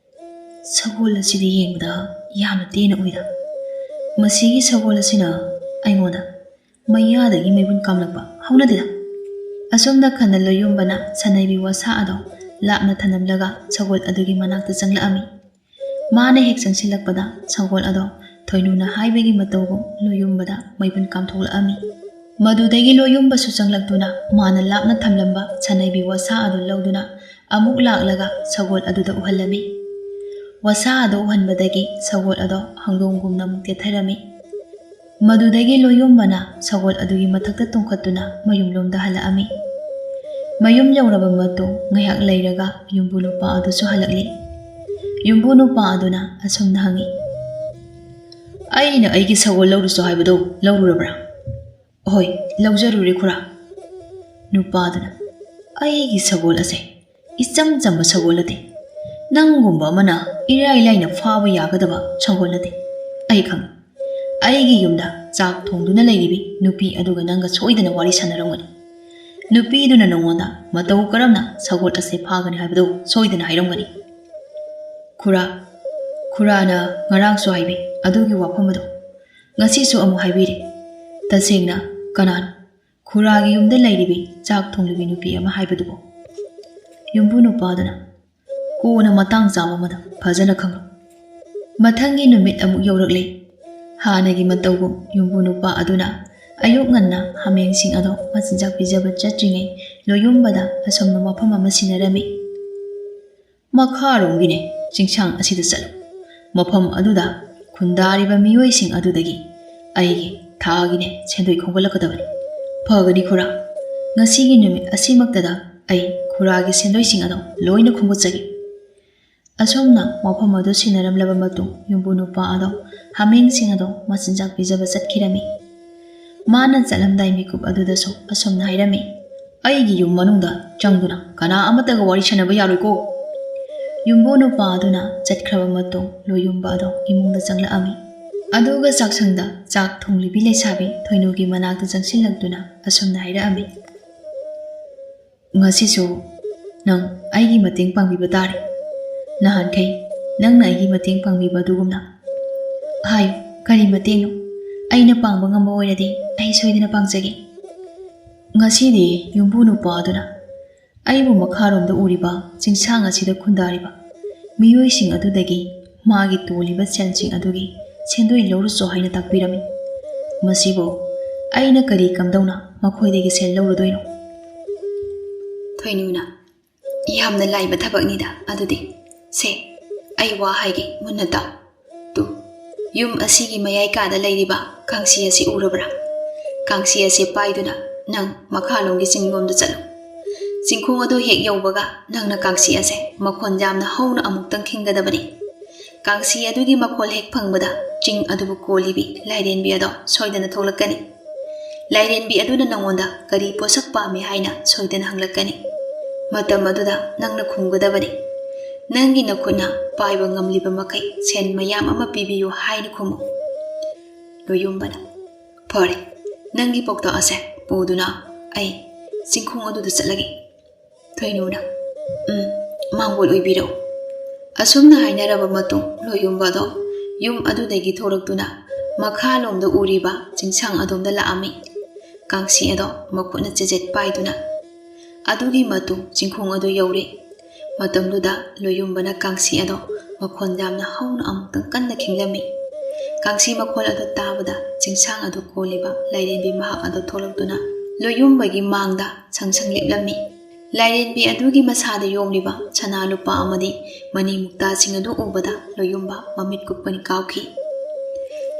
"ꯁꯒꯣꯜ ꯑꯁꯤꯗꯤ ꯌꯦꯡꯕꯗ ꯌꯥꯝꯅ ꯇꯦꯟꯅ ꯎꯏꯗ꯫ ꯃꯁꯤꯒꯤ ꯁꯒꯣꯜ ꯑꯁꯤꯅ ꯑꯩꯉꯣꯟꯗ ꯃꯌꯥꯗꯒꯤ ꯃꯩꯕꯨꯟ ꯀꯥꯝꯂꯛꯄ ꯍꯧꯅꯗꯦꯗ"꯫ ꯑꯁꯨꯝꯅ ꯈꯟꯅ ꯂꯣꯌꯨꯝꯕꯅ ꯁꯅꯩꯕꯤ ꯋꯥꯁꯥ ꯑꯗꯣ ꯂꯥꯞꯅ ꯊꯝꯂꯝꯂꯒ ꯁꯒꯣꯜ ꯑꯗꯨꯒꯤ ꯃꯅꯥꯛꯇ ꯆꯪꯂꯛꯑꯝꯃꯤ꯫ ꯃꯥꯅ ꯍꯦꯛ ꯆꯪꯁꯤꯜꯂꯛꯄꯗ ꯁꯒꯣꯜ ꯑꯗꯣ ꯊꯣꯏꯅꯨꯅ ꯍꯥꯏꯕꯒꯤ ꯃꯇꯧꯒꯨꯝ ꯂꯣꯌꯨꯝꯕꯗ ꯃꯩꯕꯨꯟ ꯀꯥꯝꯊꯣꯛꯂꯛꯑꯝꯃꯤ꯫ ꯃꯗꯨꯗꯒꯤ ꯂꯣꯌꯨꯝꯕꯁꯨ ꯆꯪꯂꯛꯇꯨꯅ ꯃꯥꯅ ꯂꯥꯞꯅ ꯊꯝꯂꯝꯕ ꯁꯅꯩꯕꯤ ꯋꯥꯁꯥ ꯑꯗꯨ ꯂꯧꯗꯨꯅ ꯑꯃꯨꯛ ꯂꯥꯛꯂꯒ ꯁꯒꯣꯜ ꯑꯗꯨꯗ ꯎꯍꯜꯂꯝꯃꯤ꯫ ꯋꯥꯁꯥ ꯑꯗꯨ ꯎꯍꯟꯕꯗꯒꯤ ꯁꯒꯣꯜ ꯑꯗꯣ ꯍꯪꯗꯣꯡꯒꯨꯝꯅ ꯑꯃꯨꯛ ꯇꯦꯊꯔꯝꯃꯤ꯫ ꯃꯗꯨꯗꯒꯤ ꯂꯣꯌꯨꯝꯕꯅ ꯁꯒꯣꯜ ꯑꯗꯨꯒꯤ ꯃꯊꯛꯇ ꯇꯣꯡꯈꯠꯇꯨꯅ ꯃꯌꯨꯝꯂꯣꯝꯗ ꯍꯜꯂꯛꯑꯝꯃꯤ꯫ ꯃꯌꯨꯝ ꯌꯧꯔꯕ ꯃꯇꯨꯡ ꯉꯥꯏꯍꯥꯛ ꯂꯩꯔꯒ ꯌꯨꯝꯕꯨ ꯅꯨꯄꯥ ꯑꯗꯨꯁꯨ ꯍꯜꯂꯛꯂꯤ꯫ ꯌꯨꯝꯕꯨ ꯅꯨꯄꯥ ꯑꯗꯨꯅ ꯑꯁꯨꯝꯅ ꯍꯪꯉꯤ, "ꯑꯩꯅ ꯑꯩꯒꯤ ꯁꯒꯣꯜ ꯂꯧꯔꯨꯁꯣ ꯍꯥꯏꯕꯗꯣ ꯂꯧꯔꯨꯔꯕ꯭ꯔꯥ?" "ꯍꯣꯏ, ꯂꯧꯖꯔꯨꯔꯦ ꯈꯨꯔꯥ"꯫ ꯅꯨꯄꯥꯗꯨꯅ, "ꯑꯩꯒꯤ ꯁꯒꯣꯜ ꯑꯁꯦ ꯏꯆꯝ ꯆꯝꯕ ꯁꯒꯣꯜ ꯅꯠꯇꯦ꯫ ꯅꯪꯒꯨꯝꯕ ꯑꯃꯅ ꯏꯔꯥꯏ ꯂꯥꯏꯅ ꯐꯥꯕ ꯌꯥꯒꯗꯕ ꯁꯒꯣꯜ ꯅꯠꯇꯦ꯫ ꯑꯩ ꯈꯪꯉꯤ꯫ ꯑꯩꯒꯤ ꯌꯨꯝꯗ ꯆꯥꯛ ꯊꯣꯡꯗꯨꯅ ꯂꯩꯔꯤꯕꯤ ꯅꯨꯄꯤ ꯑꯗꯨꯒ ꯅꯪꯒ ꯁꯣꯏꯗꯅ ꯋꯥꯔꯤ ꯁꯥꯟꯅꯔꯝꯒꯅꯤ꯫ ꯅꯨꯄꯤꯗꯨꯅ ꯅꯉꯣꯟꯗ ꯃꯇꯧ ꯀꯔꯝꯅ ꯁꯒꯣꯜ ꯑꯁꯦ ꯐꯥꯒꯅꯤ ꯍꯥꯏꯕꯗꯨ ꯁꯣꯏꯗꯅ ꯍꯥꯏꯔꯝꯒꯅꯤ"꯫ "ꯈꯨꯔꯥ, ꯈꯨꯔꯥꯅ ꯉꯔꯥꯡꯁꯨ ꯍꯥꯏꯕꯤ ꯑꯗꯨꯒꯤ ꯋꯥꯐꯝ ꯑꯗꯣ꯫ ꯉꯁꯤꯁꯨ ꯑꯃꯨꯛ ꯍꯥꯏꯕꯤꯔꯤ꯫ ꯇꯁꯦꯡꯅ ꯀꯅꯥꯅꯣ ꯈꯨꯔꯥꯒꯤ ꯌꯨꯝꯗ ꯂꯩꯔꯤꯕꯤ ꯆꯥꯛ ꯊꯣꯡꯂꯤꯕꯤ ꯅꯨꯄꯤ ꯑꯃ ꯍꯥꯏꯕꯗꯨꯕꯨ?" ꯌꯨꯝꯕꯨ ꯅꯨꯄꯥꯗꯨꯅ, "ꯀꯣꯟꯅ ꯃꯇꯥꯡ ꯆꯥꯕ ꯑꯃꯗ ꯐꯖꯅ ꯈꯪꯂꯣ"꯫ ꯃꯊꯪꯒꯤ ꯅꯨꯃꯤꯠ ꯑꯃꯨꯛ ꯌꯧꯔꯛꯂꯦ꯫ ꯍꯥꯟꯅꯒꯤ ꯃꯇꯧꯒꯨꯝ ꯌꯨꯝꯕꯨ ꯅꯨꯄꯥ ꯑꯗꯨꯅ ꯑꯌꯨꯛ ꯉꯟꯅ ꯍꯥꯃꯦꯡꯁꯤꯡ ꯑꯗꯣ ꯃꯆꯤꯟꯖꯥꯛ ꯄꯤꯖꯕ ꯆꯠꯇ꯭ꯔꯤꯉꯩ ꯂꯣꯌꯨꯝꯕꯗ ꯑꯁꯨꯝꯅ ꯋꯥꯐꯝ ꯑꯃ ꯁꯤꯟꯅꯔꯝꯃꯤ꯫ "ꯃꯈꯥꯔꯣꯝꯒꯤꯅꯦ ꯆꯤꯡꯁꯥꯡ ꯑꯁꯤꯗ ꯆꯠꯂꯨ꯫ ꯃꯐꯝ ꯑꯗꯨꯗ ꯈꯨꯟꯗꯥꯔꯤꯕ ꯃꯤꯑꯣꯏꯁꯤꯡ ꯑꯗꯨꯗꯒꯤ ꯑꯩꯒꯤ ꯊꯥꯒꯤꯅꯦ ꯁꯦꯟꯗꯣꯏ ꯈꯣꯝꯒꯠꯂꯛꯀꯗꯕꯅꯤ꯫ ꯐꯒꯅꯤ ꯈꯨꯔꯥ꯫ ꯉꯁꯤꯒꯤ ꯅꯨꯃꯤꯠ ꯑꯁꯤꯃꯛꯇꯗ ꯑꯩ ꯈꯨꯔꯥꯒꯤ ꯁꯦꯟꯗꯣꯏꯁꯤꯡ ꯑꯗꯣ ꯂꯣꯏꯅ ꯈꯣꯝꯒꯠꯆꯒꯦ"꯫ ꯑꯁꯨꯝꯅ ꯋꯥꯐꯝ ꯑꯗꯨ ꯁꯤꯟꯅꯔꯝꯂꯕ ꯃꯇꯨꯡ ꯌꯨꯝꯕꯨ ꯅꯨꯄꯥ ꯑꯗꯣ ꯍꯥꯃꯦꯡꯁꯤꯡ ꯑꯗꯣ ꯃꯆꯤꯟꯖꯥꯛ ꯄꯤꯖꯕ ꯆꯠꯈꯤꯔꯝꯃꯤ꯫ ꯃꯥꯅ ꯆꯠꯂꯝꯗꯥꯏ ꯃꯤꯀꯨꯞ ꯑꯗꯨꯗꯁꯨ ꯑꯁꯨꯝꯅ ꯍꯥꯏꯔꯝꯃꯤ, "ꯑꯩꯒꯤ ꯌꯨꯝ ꯃꯅꯨꯡꯗ ꯆꯪꯗꯨꯅ ꯀꯅꯥ ꯑꯃꯠꯇꯒ ꯋꯥꯔꯤ ꯁꯥꯟꯅꯕ ꯌꯥꯔꯣꯏꯀꯣ"꯫ ꯌꯨꯝꯕꯨ ꯅꯨꯄꯥ ꯑꯗꯨꯅ ꯆꯠꯈ꯭ꯔꯕ ꯃꯇꯨꯡ, ꯂꯣꯌꯨꯝꯕ ꯑꯗꯣ ꯏꯃꯨꯡꯗ ꯆꯪꯂꯛꯑꯝꯃꯤ꯫ ꯑꯗꯨꯒ ꯆꯥꯛꯁꯪꯗ ꯆꯥꯛ ꯊꯣꯡꯂꯤꯕꯤ ꯂꯩꯁꯥꯕꯤ ꯊꯣꯏꯅꯨꯒꯤ ꯃꯅꯥꯛꯇ ꯆꯪꯁꯤꯜꯂꯛꯇꯨꯅ ꯑꯁꯨꯝꯅ ꯍꯥꯏꯔꯛꯑꯝꯃꯤ: "ꯉꯁꯤꯁꯨ ꯅꯪ ꯑꯩꯒꯤ ꯃꯇꯦꯡ ꯄꯥꯡꯕꯤꯕ ꯇꯥꯔꯦ꯫ ꯅꯍꯥꯟꯈꯩ ꯅꯪꯅ ꯑꯩꯒꯤ ꯃꯇꯦꯡ ꯄꯥꯡꯕꯤꯕ ꯑꯗꯨꯒꯨꯝꯅ꯫ ꯍꯥꯏꯌꯨ, ꯀꯔꯤ ꯃꯇꯦꯡꯅꯣ? ꯑꯩꯅ ꯄꯥꯡꯕ ꯉꯝꯕ ꯑꯣꯏꯔꯗꯤ ꯑꯩ ꯁꯣꯏꯗꯅ ꯄꯥꯡꯖꯒꯦ꯫ ꯉꯁꯤꯗꯤ ꯌꯨꯝꯕꯨ ꯅꯨꯄꯥ ꯑꯗꯨꯅ ꯑꯩꯕꯨ ꯃꯈꯥꯔꯣꯝꯗ ꯎꯔꯤꯕ ꯆꯤꯡꯁꯥꯡ ꯑꯁꯤꯗ ꯈꯨꯟꯗꯥꯔꯤꯕ ꯃꯤꯑꯣꯏꯁꯤꯡ ꯑꯗꯨꯗꯒꯤ ꯃꯥꯒꯤ ꯇꯣꯜꯂꯤꯕ ꯁꯦꯜꯁꯤꯡ ꯑꯗꯨꯒꯤ ꯁꯦꯟꯗꯣꯏ ꯂꯧꯔꯨꯆꯣ ꯍꯥꯏꯅ ꯇꯥꯛꯄꯤꯔꯝꯃꯤ꯫ ꯃꯁꯤꯕꯨ ꯑꯩꯅ ꯀꯔꯤ ꯀꯝꯗꯧꯅ ꯃꯈꯣꯏꯗꯒꯤ ꯁꯦꯜ ꯂꯧꯔꯨꯗꯣꯏꯅꯣ?" ꯊꯣꯏꯅꯨꯅ: "ꯌꯥꯝꯅ ꯂꯥꯏꯕ ꯊꯕꯛꯅꯤꯗ ꯑꯗꯨꯗꯤ꯫ ꯁꯦ, ꯑꯩ ꯋꯥ ꯍꯥꯏꯒꯦ, ꯃꯨꯟꯅ ꯇꯥꯎ꯫ ꯇꯨ, ꯌꯨꯝ ꯑꯁꯤꯒꯤ ꯃꯌꯥꯏ ꯀꯥꯗ ꯂꯩꯔꯤꯕ ꯀꯥꯡꯁꯤ ꯑꯁꯤ ꯎꯔꯕ꯭ꯔꯥ? ꯀꯥꯡꯁꯤ ꯑꯁꯤ ꯄꯥꯏꯗꯨꯅ ꯅꯪ ꯃꯈꯥꯂꯣꯝꯒꯤ ꯆꯤꯡꯂꯣꯝꯗ ꯆꯠꯂꯨ꯫ ꯆꯤꯡꯈꯣꯡ ꯑꯗꯨ ꯍꯦꯛ ꯌꯧꯕꯒ ꯅꯪꯅ ꯀꯥꯡꯁꯤ ꯑꯁꯦ ꯃꯈꯣꯟ ꯌꯥꯝꯅ ꯍꯧꯅ ꯑꯃꯨꯛꯇꯪ ꯈꯤꯡꯒꯗꯕꯅꯤ꯫ ꯀꯥꯡꯁꯤ ꯑꯗꯨꯒꯤ ꯃꯈꯣꯜ ꯍꯦꯛ ꯐꯪꯕꯗ ꯆꯤꯡ ꯑꯗꯨꯕꯨ ꯀꯣꯜꯂꯤꯕꯤ ꯂꯥꯏꯔꯦꯟꯕꯤ ꯑꯗꯣ ꯁꯣꯏꯗꯅ ꯊꯣꯛꯂꯛꯀꯅꯤ꯫ ꯂꯥꯏꯔꯦꯟꯕꯤ ꯑꯗꯨꯅ ꯅꯪꯉꯣꯟꯗ ꯀꯔꯤ ꯄꯣꯠꯁꯛ ꯄꯥꯝꯃꯤ ꯍꯥꯏꯅ ꯁꯣꯏꯗꯅ ꯍꯪꯂꯛꯀꯅꯤ꯫ ꯃꯇꯝ ꯑꯗꯨꯗ ꯅꯪꯅ ꯈꯨꯝꯒꯗꯕꯅꯤ, ꯅꯪꯒꯤ ꯅꯈꯨꯠꯅ ꯄꯥꯏꯕ ꯉꯝꯂꯤꯕ ꯃꯈꯩ ꯁꯦꯟ ꯃꯌꯥꯝ ꯑꯃ ꯄꯤꯕꯤꯌꯨ ꯍꯥꯏꯅ ꯈꯨꯝꯃꯨ꯫" ꯂꯣꯌꯨꯝꯕꯅ: "ꯐꯔꯦ, ꯅꯪꯒꯤ ꯄꯥꯎꯇꯥꯛ ꯑꯁꯦ ꯄꯨꯗꯨꯅ ꯑꯩ ꯆꯤꯡꯈꯣꯡ ꯑꯗꯨꯗ ꯆꯠꯂꯒꯦ꯫" ꯊꯣꯏꯅꯨꯅ: "ꯎꯝ, ꯃꯥꯡꯒꯣꯜ ꯑꯣꯏꯕꯤꯔꯣ꯫" ꯑꯁꯨꯝꯅ ꯍꯥꯏꯅꯔꯕ ꯃꯇꯨꯡ, ꯂꯣꯌꯨꯝꯕ ꯑꯗꯣ ꯌꯨꯝ ꯑꯗꯨꯗꯒꯤ ꯊꯣꯔꯛꯇꯨꯅ ꯃꯈꯥꯂꯣꯝꯗ ꯎꯔꯤꯕ ꯆꯤꯡꯁꯥꯡ ꯑꯗꯣꯝꯗ ꯂꯥꯛꯑꯝꯃꯤ꯫ ꯀꯥꯡꯁꯤ ꯑꯗꯣ ꯃꯈꯨꯠꯅ ꯆꯦꯖꯦꯠ ꯄꯥꯏꯗꯨꯅ꯫ ꯑꯗꯨꯒꯤ ꯃꯇꯨꯡ ꯆꯤꯡꯈꯣꯡ ꯑꯗꯨ ꯌꯧꯔꯦ꯫ ꯃꯇꯝꯗꯨꯗ ꯂꯣꯌꯨꯝꯕꯅ ꯀꯥꯡꯁꯤ ꯑꯗꯣ ꯃꯈꯣꯟ ꯌꯥꯝꯅ ꯍꯧꯅ ꯑꯃꯨꯛꯇꯪ ꯀꯟꯅ ꯈꯤꯡꯂꯝꯃꯤ꯫ ꯀꯥꯡꯁꯤ ꯃꯈꯣꯜ ꯑꯗꯨ ꯇꯥꯕꯗ ꯆꯤꯡꯁꯥꯡ ꯑꯗꯨ ꯀꯣꯜꯂꯤꯕ ꯂꯥꯏꯔꯦꯟꯕꯤ ꯃꯍꯥꯛ ꯑꯗꯨ ꯊꯣꯛꯂꯛꯇꯨꯅ ꯂꯣꯌꯨꯝꯕꯒꯤ ꯃꯥꯡꯗ ꯁꯪ ꯁꯪ ꯂꯦꯞꯂꯝꯃꯤ꯫ ꯂꯥꯏꯔꯦꯟꯕꯤ ꯑꯗꯨꯒꯤ ꯃꯁꯥꯗ ꯌꯣꯝꯂꯤꯕ ꯁꯅꯥ ꯂꯨꯄꯥ ꯑꯃꯗꯤ ꯃꯅꯤ ꯃꯨꯛꯇꯥꯁꯤꯡ ꯑꯗꯨ ꯎꯕꯗ ꯂꯣꯌꯨꯝꯕ ꯃꯃꯤꯠ ꯀꯨꯞꯄꯅꯤ ꯀꯥꯎꯈꯤ꯫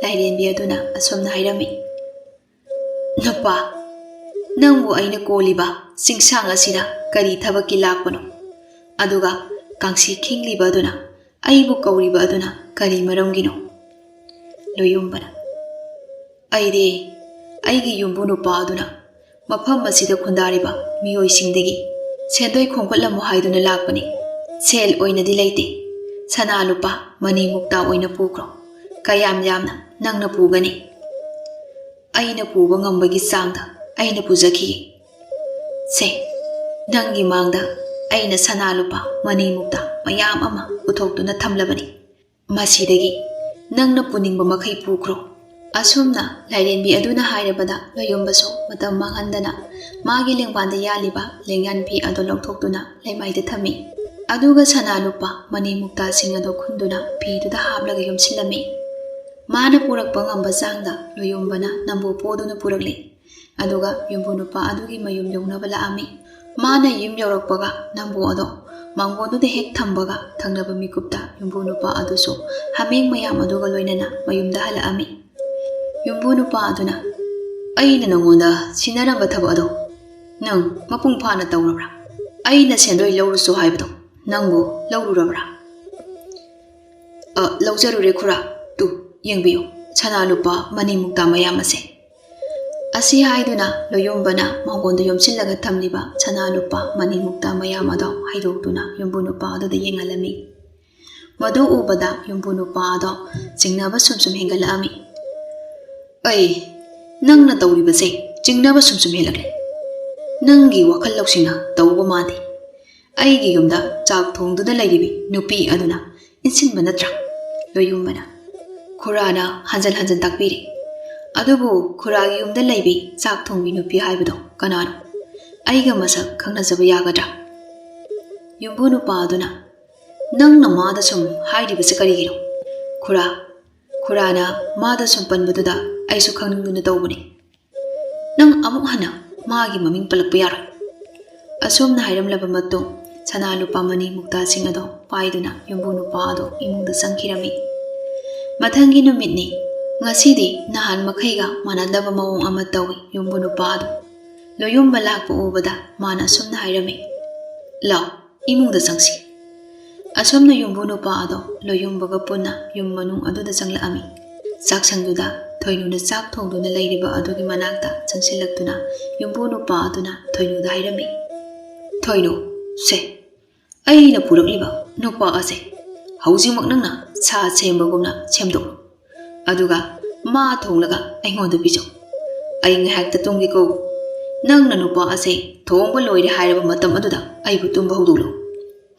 ꯂꯥꯏꯔꯦꯟꯕꯤ ꯑꯗꯨꯅ ꯑꯁꯨꯝꯅ ꯍꯥꯏꯔꯝꯃꯤ: "ꯅꯨꯄꯥ, ꯅꯪꯕꯨ ꯑꯩꯅ ꯀꯣꯜꯂꯤꯕ ꯆꯤꯡꯁꯥꯡ ꯑꯁꯤꯗ ꯀꯔꯤ ꯊꯕꯛꯀꯤ ꯂꯥꯛꯄꯅꯣ? ꯑꯗꯨꯒ ꯀꯥꯡꯁꯤ ꯈꯤꯡꯂꯤꯕ ꯑꯗꯨꯅ ꯑꯩꯕꯨ ꯀꯧꯔꯤꯕ ꯑꯗꯨꯅ ꯀꯔꯤ ꯃꯔꯝꯒꯤꯅꯣ?" ꯂꯣꯌꯨꯝꯕꯅ: "ꯑꯩꯗꯤ ꯑꯩꯒꯤ ꯌꯨꯝꯕꯨ ꯅꯨꯄꯥ ꯑꯗꯨꯅ ꯃꯐꯝ ꯑꯁꯤꯗ ꯈꯨꯟꯗꯥꯔꯤꯕ ꯃꯤꯑꯣꯏꯁꯤꯡꯗꯒꯤ ꯁꯦꯟꯗꯣꯏ ꯈꯣꯝꯒꯠꯂꯝꯃꯨ ꯍꯥꯏꯗꯨꯅ ꯂꯥꯛꯄꯅꯤ꯫ "ꯁꯦꯜ ꯑꯣꯏꯅꯗꯤ ꯂꯩꯇꯦ, ꯁꯅꯥ ꯂꯨꯄꯥ ꯃꯅꯤ ꯃꯨꯛꯇꯥ ꯑꯣꯏꯅ ꯄꯨꯈ꯭ꯔꯣ꯫ ꯀꯌꯥꯝ ꯌꯥꯝꯅ ꯅꯪꯅ ꯄꯨꯒꯅꯤ?" "ꯑꯩꯅ ꯄꯨꯕ ꯉꯝꯕꯒꯤ ꯆꯥꯡꯗ ꯑꯩꯅ ꯄꯨꯖꯈꯤꯒꯦ꯫ ꯁꯦ, ꯅꯪꯒꯤ ꯃꯥꯡꯗ ꯑꯩꯅ ꯁꯅꯥ ꯂꯨꯄꯥ ꯃꯅꯤ ꯃꯨꯛꯇꯥ ꯃꯌꯥꯝ ꯑꯃ ꯄꯨꯊꯣꯛꯇꯨꯅ ꯊꯝꯂꯕꯅꯤ꯫ ꯃꯁꯤꯗꯒꯤ ꯅꯪꯅ ꯄꯨꯅꯤꯡꯕ ꯃꯈꯩ ꯄꯨꯈ꯭ꯔꯣ꯫" ꯑꯁꯨꯝꯅ ꯂꯥꯏꯔꯦꯝꯕꯤ ꯑꯗꯨꯅ ꯍꯥꯏꯔꯕꯗ ꯂꯣꯌꯨꯝꯕꯁꯨ ꯃꯇꯝ ꯃꯥꯡꯍꯟꯗꯅ ꯃꯥꯒꯤ ꯂꯦꯡꯕꯥꯟꯗ ꯌꯥꯜꯂꯤꯕ ꯂꯦꯡꯌꯥꯟ ꯐꯤ ꯑꯗꯨ ꯂꯧꯊꯣꯛꯇꯨꯅ ꯂꯩꯃꯥꯏꯗ ꯊꯝꯃꯤ꯫ ꯑꯗꯨꯒ ꯁꯅꯥ ꯂꯨꯄꯥ ꯃꯅꯤ ꯃꯨꯛꯇꯥꯁꯤꯡ ꯑꯗꯨ ꯈꯨꯟꯗꯨꯅ ꯐꯤꯗꯨꯗ ꯍꯥꯞꯂꯒ ꯌꯣꯝꯁꯤꯜꯂꯝꯃꯤ꯫ ꯃꯥꯅ ꯄꯨꯔꯛꯄ ꯉꯝꯕ ꯆꯥꯡꯗ ꯂꯣꯌꯨꯝꯕꯅ ꯅꯝꯕꯨ ꯄꯣꯗꯨꯅ ꯄꯨꯔꯛꯂꯤ꯫ ꯑꯗꯨꯒ ꯌꯨꯝꯕꯨ ꯅꯨꯄꯥ ꯑꯗꯨꯒꯤ ꯃꯌꯨꯝ ꯌꯧꯅꯕ ꯂꯥꯛꯑꯝꯃꯤ꯫ ꯃꯥꯅ ꯌꯨꯝ ꯌꯧꯔꯛꯄꯒ ꯅꯝꯕꯨ ꯑꯗꯣ ꯃꯥꯡꯒꯣꯟꯗꯨꯗ ꯍꯦꯛ ꯊꯝꯕꯒ ꯊꯪꯅꯕ ꯃꯤꯀꯨꯞꯇ ꯌꯨꯝꯕꯨ ꯅꯨꯄꯥ ꯑꯗꯨꯁꯨ ꯍꯥꯃꯦꯡ ꯃꯌꯥꯝ ꯑꯗꯨꯒ ꯂꯣꯏꯅꯅ ꯃꯌꯨꯝꯗ ꯍꯜꯂꯛꯑꯝꯃꯤ꯫ ꯌꯨꯝꯕꯨ ꯅꯨꯄꯥ ꯑꯗꯨꯅ, "ꯑꯩꯅ ꯅꯉꯣꯟꯗ ꯁꯤꯟꯅꯔꯝꯕ ꯊꯕꯛ ꯑꯗꯣ ꯅꯪ ꯃꯄꯨꯡ ꯐꯥꯅ ꯇꯧꯔꯕ꯭ꯔꯥ? ꯑꯩꯅ ꯁꯦꯟꯗꯣꯏ ꯂꯧꯔꯨꯁꯨ ꯍꯥꯏꯕꯗꯣ ꯅꯪꯕꯨ ꯂꯧꯔꯨꯔꯕ꯭ꯔꯥ?" "ꯑ, ꯂꯧꯖꯔꯨꯔꯦ ꯈꯨꯔꯥ꯫ ꯇꯨ, ꯌꯦꯡꯕꯤꯌꯨ, ꯁꯅꯥ ꯂꯨꯄꯥ ꯃꯅꯤ ꯃꯨꯛꯇꯥ ꯃꯌꯥꯝ ꯑꯁꯦ꯫" ꯑꯁꯤ ꯍꯥꯏꯗꯨꯅ ꯂꯣꯌꯨꯝꯕꯅ ꯃꯉꯣꯟꯗ ꯌꯣꯝꯁꯤꯜꯂꯒ ꯊꯝꯂꯤꯕ ꯁꯅꯥ ꯂꯨꯄꯥ ꯃꯅꯤ ꯃꯨꯛꯇꯥ ꯃꯌꯥꯝ ꯑꯗꯣ ꯍꯥꯏꯗꯣꯛꯇꯨꯅ ꯌꯨꯝꯕꯨ ꯅꯨꯄꯥ ꯑꯗꯨꯗ ꯌꯦꯡꯍꯜꯂꯝꯃꯤ꯫ ꯃꯗꯨ ꯎꯕꯗ ꯌꯨꯝꯕꯨ ꯅꯨꯄꯥ ꯑꯗꯣ ꯆꯤꯡꯅꯕ ꯁꯨꯝ ꯁꯨꯝ ꯍꯦꯟꯒꯠꯂꯛꯑꯝꯃꯤ꯫ "ꯑꯩ, ꯅꯪꯅ ꯇꯧꯔꯤꯕꯁꯦ ꯆꯤꯡꯅꯕ ꯁꯨꯝ ꯁꯨꯝ ꯍꯦꯜꯂꯛꯂꯦ꯫ ꯅꯪꯒꯤ ꯋꯥꯈꯜ ꯂꯧꯁꯤꯡꯅ ꯇꯧꯕ ꯃꯥꯟꯗꯦ꯫ ꯑꯩꯒꯤ ꯌꯨꯝꯗ ꯆꯥꯛ ꯊꯣꯡꯗꯨꯅ ꯂꯩꯔꯤꯕꯤ ꯅꯨꯄꯤ ꯑꯗꯨꯅ ꯏꯟꯁꯤꯟꯕ ꯅꯠꯇ꯭ꯔꯥ?" ꯂꯣꯌꯨꯝꯕꯅ ꯈꯨꯔꯥꯅ ꯍꯟꯖꯟ ꯍꯟꯖꯟ ꯇꯥꯛꯄꯤꯔꯤ꯫ "ꯑꯗꯨꯕꯨ ꯈꯨꯔꯥꯒꯤ ꯌꯨꯝꯗ ꯂꯩꯕꯤ ꯆꯥꯛ ꯊꯣꯡꯕꯤ ꯅꯨꯄꯤ ꯍꯥꯏꯕꯗꯣ ꯀꯅꯥꯅꯣ? ꯑꯩꯒ ꯃꯁꯛ ꯈꯪꯅꯖꯕ ꯌꯥꯒꯗ꯭ꯔꯥ?" ꯌꯨꯝꯕꯨ ꯅꯨꯄꯥ ꯑꯗꯨꯅ, "ꯅꯪꯅ ꯃꯥꯗ ꯁꯨꯝ ꯍꯥꯏꯔꯤꯕꯁꯤ ꯀꯔꯤꯒꯤꯅꯣ? ꯈꯨꯔꯥ, ꯈꯨꯔꯥꯅ ꯃꯥꯗ ꯁꯨꯝ ꯄꯟꯕꯗꯨꯗ ꯑꯩꯁꯨ ꯈꯪꯅꯤꯡꯗꯨꯅ ꯇꯧꯕꯅꯤ꯫ ꯅꯪ ꯑꯃꯨꯛ ꯍꯟꯅ ꯃꯥꯒꯤ ꯃꯃꯤꯡ ꯄꯜꯂꯛꯄ ꯌꯥꯔꯣꯏ꯫" ꯑꯁꯨꯝꯅ ꯍꯥꯏꯔꯝꯂꯕ ꯃꯇꯨꯡ ꯁꯅꯥ ꯂꯨꯄꯥ ꯃꯅꯤ ꯃꯨꯛꯇꯥꯁꯤꯡ ꯑꯗꯣ ꯄꯥꯏꯗꯨꯅ ꯌꯨꯝꯕꯨ ꯅꯨꯄꯥ ꯑꯗꯣ ꯏꯃꯨꯡꯗ ꯆꯪꯈꯤꯔꯝꯃꯤ꯫ ꯃꯊꯪꯒꯤ ꯅꯨꯃꯤꯠꯅꯤ꯫ ꯉꯁꯤꯗꯤ ꯅꯍꯥꯟ ꯃꯈꯩꯒ ꯃꯥꯟꯅꯗꯕ ꯃꯑꯣꯡ ꯑꯃ ꯇꯧꯏ ꯌꯨꯝꯕꯨ ꯅꯨꯄꯥ ꯑꯗꯣ꯫ ꯂꯣꯌꯨꯝꯕ ꯂꯥꯛꯄ ꯎꯕꯗ ꯃꯥꯅ ꯑꯁꯨꯝꯅ ꯍꯥꯏꯔꯝꯃꯤ, "ꯂꯥꯎ, ꯏꯃꯨꯡꯗ ꯆꯪꯁꯤ꯫" ꯑꯁꯨꯝꯅ ꯌꯨꯝꯕꯨ ꯅꯨꯄꯥ ꯑꯗꯣ ꯂꯣꯌꯨꯝꯕꯒ ꯄꯨꯟꯅ ꯌꯨꯝ ꯃꯅꯨꯡ ꯑꯗꯨꯗ ꯆꯪꯂꯛꯑꯝꯃꯤ꯫ ꯆꯥꯛꯁꯪꯗꯨꯗ ꯊꯣꯏꯅꯨꯅ ꯆꯥꯛ ꯊꯣꯡꯗꯨꯅ ꯂꯩꯔꯤꯕ ꯑꯗꯨꯒꯤ ꯃꯅꯥꯛꯇ ꯆꯪꯁꯤꯜꯂꯛꯇꯨꯅ ꯌꯨꯝꯕꯨ ꯅꯨꯄꯥ ꯑꯗꯨꯅ ꯊꯣꯏꯅꯨꯗ ꯍꯥꯏꯔꯝꯃꯤ, "ꯊꯣꯏꯅꯨ, ꯁꯦ, ꯑꯩꯅ ꯄꯨꯔꯛꯂꯤꯕ ꯅꯨꯄꯥ ꯑꯁꯦ ꯍꯧꯖꯤꯛꯃꯛ ꯅꯪꯅ ꯁꯥ ꯁꯦꯝꯕꯒꯨꯝꯅ ꯁꯦꯝꯗꯣꯛꯂꯨ꯫ ꯑꯗꯨꯒ ꯃꯥ ꯊꯣꯡꯂꯒ ꯑꯩꯉꯣꯟꯗ ꯄꯤꯖꯧ꯫ ꯑꯩ ꯉꯥꯏꯍꯥꯛꯇ ꯇꯨꯝꯒꯦꯀꯣ꯫ ꯅꯪꯅ ꯅꯨꯄꯥ ꯑꯁꯦ ꯊꯣꯡꯕ ꯂꯣꯏꯔꯦ ꯍꯥꯏꯔꯕ ꯃꯇꯝ ꯑꯗꯨꯗ ꯑꯩꯕꯨ ꯇꯨꯝꯕ ꯍꯧꯗꯣꯛꯂꯨ꯫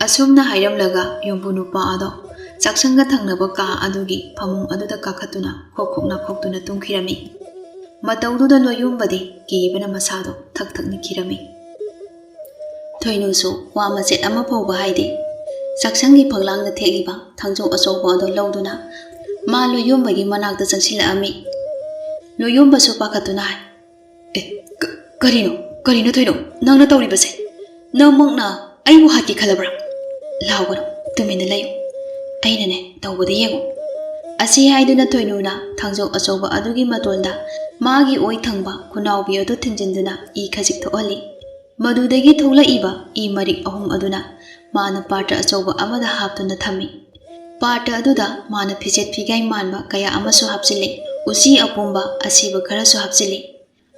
ꯑꯁꯨꯝꯅ ꯍꯥꯏꯔꯝꯂꯒ ꯌꯨꯝꯕꯨ ꯅꯨꯄꯥ ꯑꯗꯣ ꯆꯥꯛꯁꯪꯒ ꯊꯪꯅꯕ ꯀꯥ ꯑꯗꯨꯒꯤ ꯐꯃꯨꯡ ꯑꯗꯨꯗ ꯀꯥꯈꯠꯇꯨꯅ ꯈꯣꯛ ꯈꯣꯛ ꯅꯥꯈꯣꯛꯇꯨꯅ ꯇꯨꯝꯈꯤꯔꯝꯃꯤ꯫ ꯃꯇꯧꯗꯨꯗ ꯂꯣꯌꯨꯝꯕꯗꯤ ꯀꯤꯕꯅ ꯃꯁꯥꯗꯣ ꯊꯛ ꯊꯛ ꯅꯤꯛꯈꯤꯔꯝꯃꯤ꯫ ꯊꯣꯏꯅꯨꯁꯨ ꯋꯥ ꯃꯆꯦꯠ ꯑꯃ ꯐꯥꯎꯕ ꯍꯥꯏꯗꯦ꯫ ꯆꯥꯛꯁꯪꯒꯤ ꯐꯛꯂꯥꯡꯗ ꯊꯦꯠꯂꯤꯕ ꯊꯥꯡꯖꯧ ꯑꯆꯧꯕ ꯑꯗꯨ ꯂꯧꯗꯨꯅ ꯃꯥ ꯂꯣꯌꯨꯝꯕꯒꯤ ꯃꯅꯥꯛꯇ ꯆꯪꯁꯤꯜꯂꯛꯑꯝꯃꯤ꯫ ꯂꯣꯌꯨꯝꯕꯁꯨ ꯄꯥꯈꯠꯇꯨꯅ ꯍꯥꯏ, "ꯑꯦ, ꯀ-, ꯀꯔꯤꯅꯣ? ꯀꯔꯤꯅꯣ ꯊꯣꯏꯅꯨ? ꯅꯪꯅ ꯇꯧꯔꯤꯕꯁꯦ? ꯅꯪꯃꯛꯅ ꯑꯩꯕꯨ ꯍꯥꯠꯀꯦ ꯈꯜꯂꯕ꯭ꯔꯥ? ꯂꯥꯎꯒꯅꯨ, ꯇꯨꯃꯤꯟꯅ ꯂꯩꯌꯨ꯫ ꯑꯩꯅꯅꯦ ꯇꯧꯕꯗ ꯌꯦꯡꯉꯨ꯫" ꯑꯁꯤ ꯍꯥꯏꯗꯨꯅ ꯊꯣꯏꯅꯨꯅ ꯊꯥꯡꯖꯧ ꯑꯆꯧꯕ ꯑꯗꯨꯒꯤ ꯃꯇꯣꯟꯗ ꯃꯥꯒꯤ ꯑꯣꯏ ꯊꯪꯕ ꯈꯨꯅꯥꯎꯕꯤ ꯑꯗꯨ ꯊꯤꯟꯖꯤꯟꯗꯨꯅ ꯏ ꯈꯖꯤꯛ ꯊꯣꯛꯍꯜꯂꯤ꯫ ꯃꯗꯨꯗꯒꯤ ꯊꯣꯛꯂꯛꯏꯕ ꯏ ꯃꯔꯤꯛ ꯑꯍꯨꯝ ꯑꯗꯨꯅ ꯃꯥꯅ ꯄꯥꯇ꯭ꯔ ꯑꯆꯧꯕ ꯑꯃꯗ ꯍꯥꯞꯇꯨꯅ ꯊꯝꯃꯤ꯫ ꯄꯥꯇ꯭ꯔ ꯑꯗꯨꯗ ꯃꯥꯅ ꯐꯤꯖꯦꯠ ꯐꯤꯒꯥꯏ ꯃꯥꯟꯕ ꯀꯌꯥ ꯑꯃꯁꯨ ꯍꯥꯞꯆꯤꯜꯂꯤ꯫ ꯎꯆꯤ ꯑꯄꯨꯝꯕ ꯑꯁꯤꯕ ꯈꯔꯁꯨ ꯍꯥꯞꯆꯤꯜꯂꯤ꯫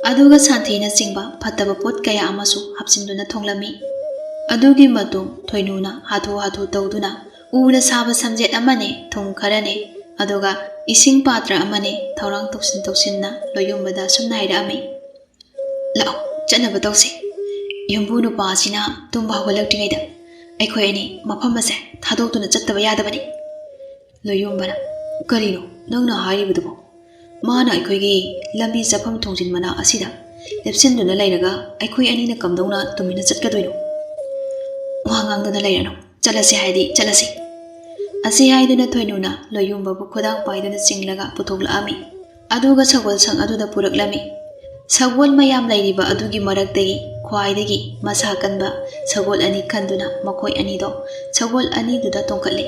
ꯑꯗꯨꯒ ꯁꯟꯊꯤꯅꯆꯤꯡꯕ ꯐꯠꯇꯕ ꯄꯣꯠ ꯀꯌꯥ ꯑꯃꯁꯨ ꯍꯥꯞꯆꯤꯟꯗꯨꯅ ꯊꯣꯡꯂꯝꯃꯤ꯫ ꯑꯗꯨꯒꯤ ꯃꯇꯨꯡ ꯊꯣꯏꯅꯨꯅ ꯍꯥꯊꯨ ꯍꯥꯊꯨ ꯇꯧꯗꯨꯅ ꯎꯅ ꯁꯥꯕ ꯁꯝꯖꯦꯠ ꯑꯃꯅꯦ, ꯊꯨꯝ ꯈꯔꯅꯦ, ꯑꯗꯨꯒ ꯏꯁꯤꯡ ꯄꯥꯇ꯭ꯔ ꯑꯃꯅꯦ ꯊꯧꯔꯥꯡ ꯇꯧꯁꯤꯟ ꯇꯧꯁꯤꯟꯅ ꯂꯣꯌꯨꯝꯕꯗ ꯑꯁꯨꯝꯅ ꯍꯥꯏꯔꯛꯑꯝꯃꯤ, "ꯂꯥꯛꯑꯣ, ꯆꯠꯅꯕ ꯇꯧꯁꯤ꯫ ꯌꯨꯝꯕꯨ ꯅꯨꯄꯥ ꯑꯁꯤꯅ ꯇꯨꯝꯕ ꯍꯧꯒꯠꯂꯛꯇ꯭ꯔꯤꯉꯩꯗ ꯑꯩꯈꯣꯏ ꯑꯅꯤ ꯃꯐꯝ ꯑꯁꯦ ꯊꯥꯗꯣꯛꯇꯨꯅ ꯆꯠꯇꯕ ꯌꯥꯗꯕꯅꯤ꯫" ꯂꯣꯌꯨꯝꯕꯅ, "ꯀꯔꯤꯅꯣ ꯅꯪꯅ ꯍꯥꯏꯔꯤꯕꯗꯨꯕꯣ? ꯃꯥꯅ ꯑꯩꯈꯣꯏꯒꯤ ꯂꯝꯕꯤ ꯆꯠꯐꯝ ꯊꯣꯡꯖꯤꯟ ꯃꯅꯥꯛ ꯑꯁꯤꯗ ꯂꯦꯞꯁꯤꯟꯗꯨꯅ ꯂꯩꯔꯒ ꯑꯩꯈꯣꯏ ꯑꯅꯤꯅ ꯀꯝꯗꯧꯅ ꯇꯨꯃꯤꯟꯅ ꯆꯠꯀꯗꯣꯏꯅꯣ? ꯋꯥ ꯉꯥꯡꯗꯅ ꯂꯩꯔꯅꯨ, ꯆꯠꯂꯁꯤ ꯍꯥꯏꯗꯤ ꯆꯠꯂꯁꯤ꯫" ꯑꯁꯤ ꯍꯥꯏꯗꯨꯅ ꯊꯣꯏꯅꯨꯅ ꯂꯣꯌꯨꯝꯕꯕꯨ ꯈꯨꯗꯥꯡ ꯄꯥꯏꯗꯨꯅ ꯆꯤꯡꯂꯒ ꯄꯨꯊꯣꯛꯂꯛꯑꯝꯃꯤ꯫ ꯑꯗꯨꯒ ꯁꯒꯣꯜ ꯁꯪ ꯑꯗꯨꯗ ꯄꯨꯔꯛꯂꯝꯃꯤ꯫ ꯁꯒꯣꯜ ꯃꯌꯥꯝ ꯂꯩꯔꯤꯕ ꯑꯗꯨꯒꯤ ꯃꯔꯛꯇꯒꯤ ꯈ꯭ꯋꯥꯏꯗꯒꯤ ꯃꯁꯥ ꯀꯟꯕ ꯁꯒꯣꯜ ꯑꯅꯤ ꯈꯟꯗꯨꯅ ꯃꯈꯣꯏ ꯑꯅꯤꯗꯣ ꯁꯒꯣꯜ ꯑꯅꯤꯗꯨꯗ ꯇꯣꯡꯈꯠꯂꯤ꯫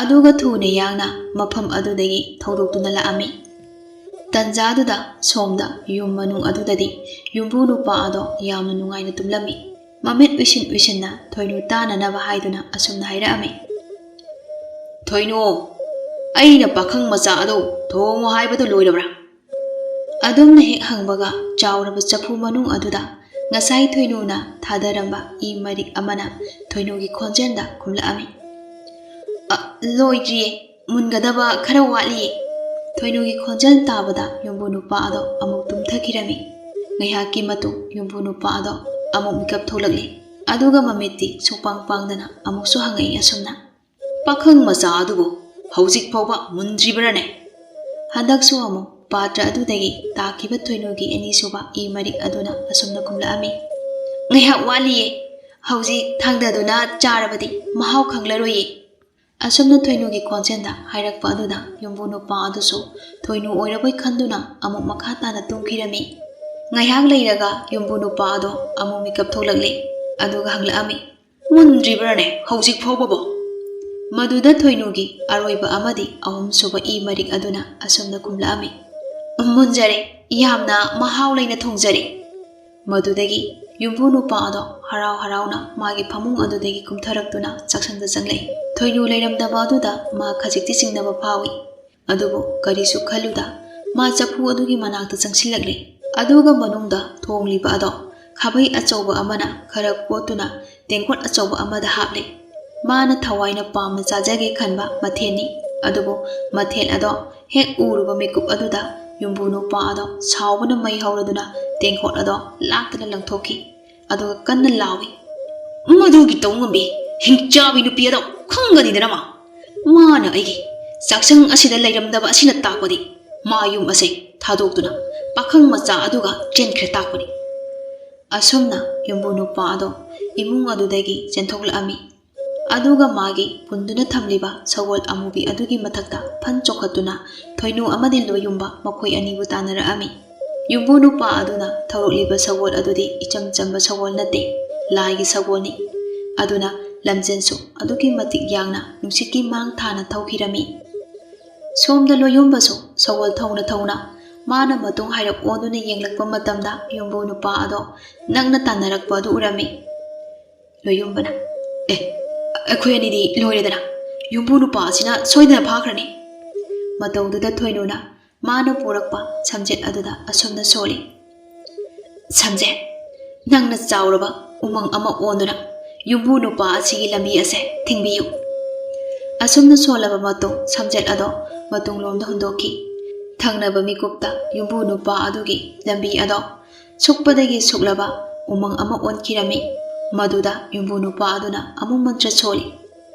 ꯑꯗꯨꯒ ꯊꯨꯅ ꯌꯥꯡꯅ ꯃꯐꯝ ꯑꯗꯨꯗꯒꯤ ꯊꯧꯗꯣꯛꯇꯨꯅ ꯂꯥꯛꯑꯝꯃꯤ꯫ ꯇꯟꯖꯥꯗꯨꯗ ꯁꯣꯝꯗ ꯌꯨꯝ ꯃꯅꯨꯡ ꯑꯗꯨꯗꯗꯤ ꯌꯨꯝꯕꯨ ꯅꯨꯄꯥ ꯑꯗꯣ ꯌꯥꯝꯅ ꯅꯨꯡꯉꯥꯏꯅ ꯇꯨꯝꯂꯝꯃꯤ꯫ ꯃꯃꯤꯠ ꯎꯏꯁꯤꯟ ꯎꯏꯁꯤꯟꯅ ꯊꯣꯏꯅꯨ ꯇꯥꯅꯅꯕ ꯍꯥꯏꯗꯨꯅ ꯑꯁꯨꯝꯅ ꯍꯥꯏꯔꯛꯑꯝꯃꯤ, "ꯊꯣꯏꯅꯨ, ꯑꯩꯅ ꯄꯥꯈꯪ ꯃꯆꯥ ꯑꯗꯨ ꯊꯣꯡꯉꯨ ꯍꯥꯏꯕꯗꯨ ꯂꯣꯏꯔꯕ꯭ꯔꯥ?" ꯑꯗꯨꯝꯅ ꯍꯦꯛ ꯍꯪꯕꯒ ꯆꯥꯎꯔꯕ ꯆꯐꯨ ꯃꯅꯨꯡ ꯑꯗꯨꯗ ꯉꯁꯥꯏ ꯊꯣꯏꯅꯨꯅ ꯊꯥꯗꯔꯝꯕ ꯏ ꯃꯔꯤꯛ ꯑꯃꯅ ꯊꯣꯏꯅꯨꯒꯤ ꯈꯣꯟꯖꯦꯜꯗ ꯈꯨꯝꯂꯛꯑꯝꯃꯤ꯫ "ꯑ, ꯂꯣꯏꯗ꯭ꯔꯤꯌꯦ, ꯃꯨꯟꯒꯗꯕ ꯈꯔ ꯋꯥꯠꯂꯤꯌꯦ꯫" ꯊꯣꯏꯅꯨꯒꯤ ꯈꯣꯟꯖꯦꯜ ꯇꯥꯕꯗ ꯌꯨꯝꯕꯨ ꯅꯨꯄꯥ ꯑꯗꯣ ꯑꯃꯨꯛ ꯇꯨꯝꯊꯈꯤꯔꯝꯃꯤ꯫ ꯉꯥꯏꯍꯥꯛꯀꯤ ꯃꯇꯨꯡ ꯌꯨꯝꯕꯨ ꯅꯨꯄꯥ ꯑꯗꯣ ꯑꯃꯨꯛ ꯃꯤꯀꯞ ꯊꯣꯛꯂꯛꯂꯤ꯫ ꯑꯗꯨꯒ ꯃꯃꯤꯠꯇꯤ ꯁꯨꯛꯄꯥꯡ ꯄꯥꯡꯗꯅ ꯑꯃꯨꯛꯁꯨ ꯍꯪꯉꯛꯏ ꯑꯁꯨꯝꯅ, "ꯄꯥꯈꯪ ꯃꯆꯥ ꯑꯗꯨꯕꯨ ꯍꯧꯖꯤꯛ ꯐꯥꯎꯕ ꯃꯨꯟꯗ꯭ꯔꯤꯕ꯭ꯔꯥꯅꯦ?" ꯍꯟꯗꯛꯁꯨ ꯑꯃꯨꯛ ꯄꯥꯇ꯭ꯔ ꯑꯗꯨꯗꯒꯤ ꯇꯥꯈꯤꯕ ꯊꯣꯏꯅꯨꯒꯤ ꯑꯅꯤꯁꯨꯕ ꯏ ꯃꯔꯤꯛ ꯑꯗꯨꯅ ꯑꯁꯨꯝꯅ ꯈꯨꯝꯂꯛꯑꯝꯃꯤ, "ꯉꯥꯏꯍꯥꯛ ꯋꯥꯠꯂꯤꯌꯦ꯫ ꯍꯧꯖꯤꯛ ꯊꯥꯡꯗꯗꯨꯅ ꯆꯥꯔꯕꯗꯤ ꯃꯍꯥꯎ ꯈꯪꯂꯔꯣꯏꯌꯦ꯫" ꯑꯁꯨꯝꯅ ꯊꯣꯏꯅꯨꯒꯤ ꯈꯣꯟꯖꯦꯜꯗ ꯍꯥꯏꯔꯛꯄ ꯑꯗꯨꯗ ꯌꯨꯝꯕꯨ ꯅꯨꯄꯥ ꯑꯗꯨꯁꯨ ꯊꯣꯏꯅꯨ ꯑꯣꯏꯔꯕꯣꯏ ꯈꯟꯗꯨꯅ ꯑꯃꯨꯛ ꯃꯈꯥ ꯇꯥꯅ ꯇꯨꯝꯈꯤꯔꯝꯃꯤ꯫ ꯉꯥꯏꯍꯥꯛ ꯂꯩꯔꯒ ꯌꯨꯝꯕꯨ ꯅꯨꯄꯥ ꯑꯗꯣ ꯑꯃꯨꯛ ꯃꯤꯀꯞ ꯊꯣꯛꯂꯛꯂꯦ꯫ ꯑꯗꯨꯒ ꯍꯪꯂꯛꯑꯝꯃꯤ, "ꯃꯨꯟꯗ꯭ꯔꯤꯕ꯭ꯔꯥꯅꯦ ꯍꯧꯖꯤꯛ ꯐꯥꯎꯕꯕꯣ?" ꯃꯗꯨꯗ ꯊꯣꯏꯅꯨꯒꯤ ꯑꯔꯣꯏꯕ ꯑꯃꯗꯤ ꯑꯍꯨꯝꯁꯨꯕ ꯏ ꯃꯔꯤꯛ ꯑꯗꯨꯅ ꯑꯁꯨꯝꯅ ꯈꯨꯝꯂꯛꯑꯝꯃꯤ, "ꯃꯨꯟꯖꯔꯦ, ꯌꯥꯝꯅ ꯃꯍꯥꯎ ꯂꯩꯅ ꯊꯣꯡꯖꯔꯦ꯫" ꯃꯗꯨꯗꯒꯤ ꯌꯨꯝꯕꯨ ꯅꯨꯄꯥ ꯑꯗꯣ ꯍꯔꯥꯎ ꯍꯔꯥꯎꯅ ꯃꯥꯒꯤ ꯐꯃꯨꯡ ꯑꯗꯨꯗꯒꯤ ꯀꯨꯝꯊꯔꯛꯇꯨꯅ ꯆꯥꯛꯁꯪꯗ ꯆꯪꯂꯛꯏ꯫ ꯊꯣꯏꯅꯨ ꯂꯩꯔꯝꯗꯕ ꯑꯗꯨꯗ ꯃꯥ ꯈꯖꯤꯛꯇꯤ ꯆꯤꯡꯅꯕ ꯐꯥꯎꯏ꯫ ꯑꯗꯨꯕꯨ ꯀꯔꯤꯁꯨ ꯈꯜꯂꯨꯗ ꯃꯥ ꯆꯐꯨ ꯑꯗꯨꯒꯤ ꯃꯅꯥꯛꯇ ꯆꯪꯁꯤꯜꯂꯛꯂꯦ꯫ ꯑꯗꯨꯒ ꯃꯅꯨꯡꯗ ꯊꯣꯡꯂꯤꯕ ꯑꯗꯣ ꯈꯥꯕꯩ ꯑꯆꯧꯕ ꯑꯃꯅ ꯈꯔ ꯀꯣꯠꯇꯨꯅ ꯇꯦꯡꯀꯣꯠ ꯑꯆꯧꯕ ꯑꯃꯗ ꯍꯥꯞꯂꯦ꯫ ꯃꯥꯅ ꯊꯋꯥꯏꯅ ꯄꯥꯝꯅ ꯆꯥꯖꯒꯦ ꯈꯟꯕ ꯃꯊꯦꯜꯅꯤ꯫ ꯑꯗꯨꯕꯨ ꯃꯊꯦꯜ ꯑꯗꯣ ꯍꯦꯛ ꯎꯔꯨꯕ ꯃꯤꯀꯨꯞ ꯑꯗꯨꯗ ꯌꯨꯝꯕꯨ ꯅꯨꯄꯥ ꯑꯗꯣ ꯁꯥꯎꯕꯅ ꯃꯩ ꯍꯧꯔꯗꯨꯅ ꯇꯦꯡꯀꯣꯠ ꯑꯗꯣ ꯂꯥꯛꯇꯅ ꯂꯪꯊꯣꯛꯈꯤ꯫ ꯑꯗꯨꯒ ꯀꯟꯅ ꯂꯥꯎꯏ, "ꯃꯗꯨꯒꯤ ꯇꯧꯉꯝꯕꯤ ꯍꯤꯡꯆꯥꯕꯤ ꯅꯨꯄꯤ ꯑꯗꯣ ꯈꯪꯒꯅꯤꯗꯅ ꯃꯥ꯫ ꯃꯥꯅ ꯑꯩꯒꯤ ꯆꯥꯛꯁꯪ ꯑꯁꯤꯗ ꯂꯩꯔꯝꯗꯕ ꯑꯁꯤꯅ ꯇꯥꯛꯄꯗꯤ ꯃꯥ ꯌꯨꯝ ꯑꯁꯦ ꯊꯥꯗꯣꯛꯇꯨꯅ ꯄꯥꯈꯪ ꯃꯆꯥ ꯑꯗꯨꯒ ꯆꯦꯟꯈ꯭ꯔꯦ ꯇꯥꯛꯄꯅꯤ꯫" ꯑꯁꯨꯝꯅ ꯌꯨꯝꯕꯨ ꯅꯨꯄꯥ ꯑꯗꯣ ꯏꯃꯨꯡ ꯑꯗꯨꯗꯒꯤ ꯆꯦꯟꯊꯣꯛꯂꯛꯑꯝꯃꯤ꯫ ꯑꯗꯨꯒ ꯃꯥꯒꯤ ꯄꯨꯟꯗꯨꯅ ꯊꯝꯂꯤꯕ ꯁꯒꯣꯜ ꯑꯃꯨꯕꯤ ꯑꯗꯨꯒꯤ ꯃꯊꯛꯇ ꯐꯟ ꯆꯣꯡꯈꯠꯇꯨꯅ ꯊꯣꯏꯅꯨ ꯑꯃꯗꯤ ꯂꯣꯌꯨꯝꯕ ꯃꯈꯣꯏ ꯑꯅꯤꯕꯨ ꯇꯥꯟꯅꯔꯛꯑꯝꯃꯤ꯫ ꯌꯨꯝꯕꯨ ꯅꯨꯄꯥ ꯑꯗꯨꯅ ꯊꯧꯔꯛꯂꯤꯕ ꯁꯒꯣꯜ ꯑꯗꯨꯗꯤ ꯏꯆꯝ ꯆꯝꯕ ꯁꯒꯣꯜ ꯅꯠꯇꯦ, ꯂꯥꯏꯒꯤ ꯁꯒꯣꯜꯅꯤ꯫ ꯑꯗꯨꯅ ꯂꯝꯖꯦꯟꯁꯨ ꯑꯗꯨꯛꯀꯤ ꯃꯇꯤꯛ ꯌꯥꯡꯅ ꯅꯨꯡꯁꯤꯠꯀꯤ ꯃꯥꯡ ꯊꯥꯅ ꯊꯧꯈꯤꯔꯝꯃꯤ꯫ ꯁꯣꯝꯗ ꯂꯣꯌꯨꯝꯕꯁꯨ ꯁꯒꯣꯜ ꯊꯧꯅ ꯊꯧꯅ ꯃꯥꯅ ꯃꯇꯨꯡ ꯍꯥꯏꯔꯞ ꯑꯣꯟꯗꯨꯅ ꯌꯦꯡꯂꯛꯄ ꯃꯇꯝꯗ ꯌꯨꯝꯕꯨ ꯅꯨꯄꯥ ꯑꯗꯣ ꯅꯛꯅ ꯇꯥꯟꯅꯔꯛꯄ ꯑꯗꯨ ꯎꯔꯝꯃꯤ꯫ ꯂꯣꯌꯨꯝꯕꯅ, "ꯑꯦ, ꯑꯩꯈꯣꯏ ꯑꯅꯤꯗꯤ ꯂꯣꯏꯔꯦꯗꯅ꯫ ꯌꯨꯝꯕꯨ ꯅꯨꯄꯥ ꯑꯁꯤꯅ ꯁꯣꯏꯗꯅ ꯐꯥꯈ꯭ꯔꯅꯤ꯫" ꯃꯇꯧꯗꯨꯗ ꯊꯣꯏꯅꯨꯅ ꯃꯥꯅ ꯄꯨꯔꯛꯄ ꯁꯝꯖꯦꯠ ꯑꯗꯨꯗ ꯑꯁꯨꯝꯅ ꯁꯣꯜꯂꯤ, "ꯁꯝꯖꯦꯠ, ꯅꯪꯅ ꯆꯥꯎꯔꯕ ꯎꯃꯪ ꯑꯃ ꯑꯣꯟꯗꯨꯅ ꯌꯨꯝꯕꯨ ꯅꯨꯄꯥ ꯑꯁꯤꯒꯤ ꯂꯝꯕꯤ ꯑꯁꯦ ꯊꯤꯡꯕꯤꯌꯨ꯫ ꯑꯁꯨꯝꯅ ꯁꯣꯜꯂꯕ ꯃꯇꯨꯡ ꯁꯝꯖꯦꯠ ꯑꯗꯣ ꯃꯇꯨꯡꯂꯣꯝꯗ ꯍꯨꯟꯗꯣꯛꯈꯤ꯫ ꯊꯪꯅꯕ ꯃꯤꯀꯨꯞꯇ ꯌꯨꯝꯕꯨ ꯅꯨꯄꯥ ꯑꯗꯨꯒꯤ ꯂꯝꯕꯤ ꯑꯗꯣ ꯁꯨꯛꯄꯗꯒꯤ ꯁꯨꯛꯂꯕ ꯎꯃꯪ ꯑꯃ ꯑꯣꯟꯈꯤꯔꯝꯃꯤ꯫ ꯃꯗꯨꯗ ꯌꯨꯝꯕꯨ ꯅꯨꯄꯥ ꯑꯗꯨꯅ ꯑꯃꯨꯛ ꯃꯟꯇ꯭ꯔ ꯁꯣꯜꯂꯤ꯫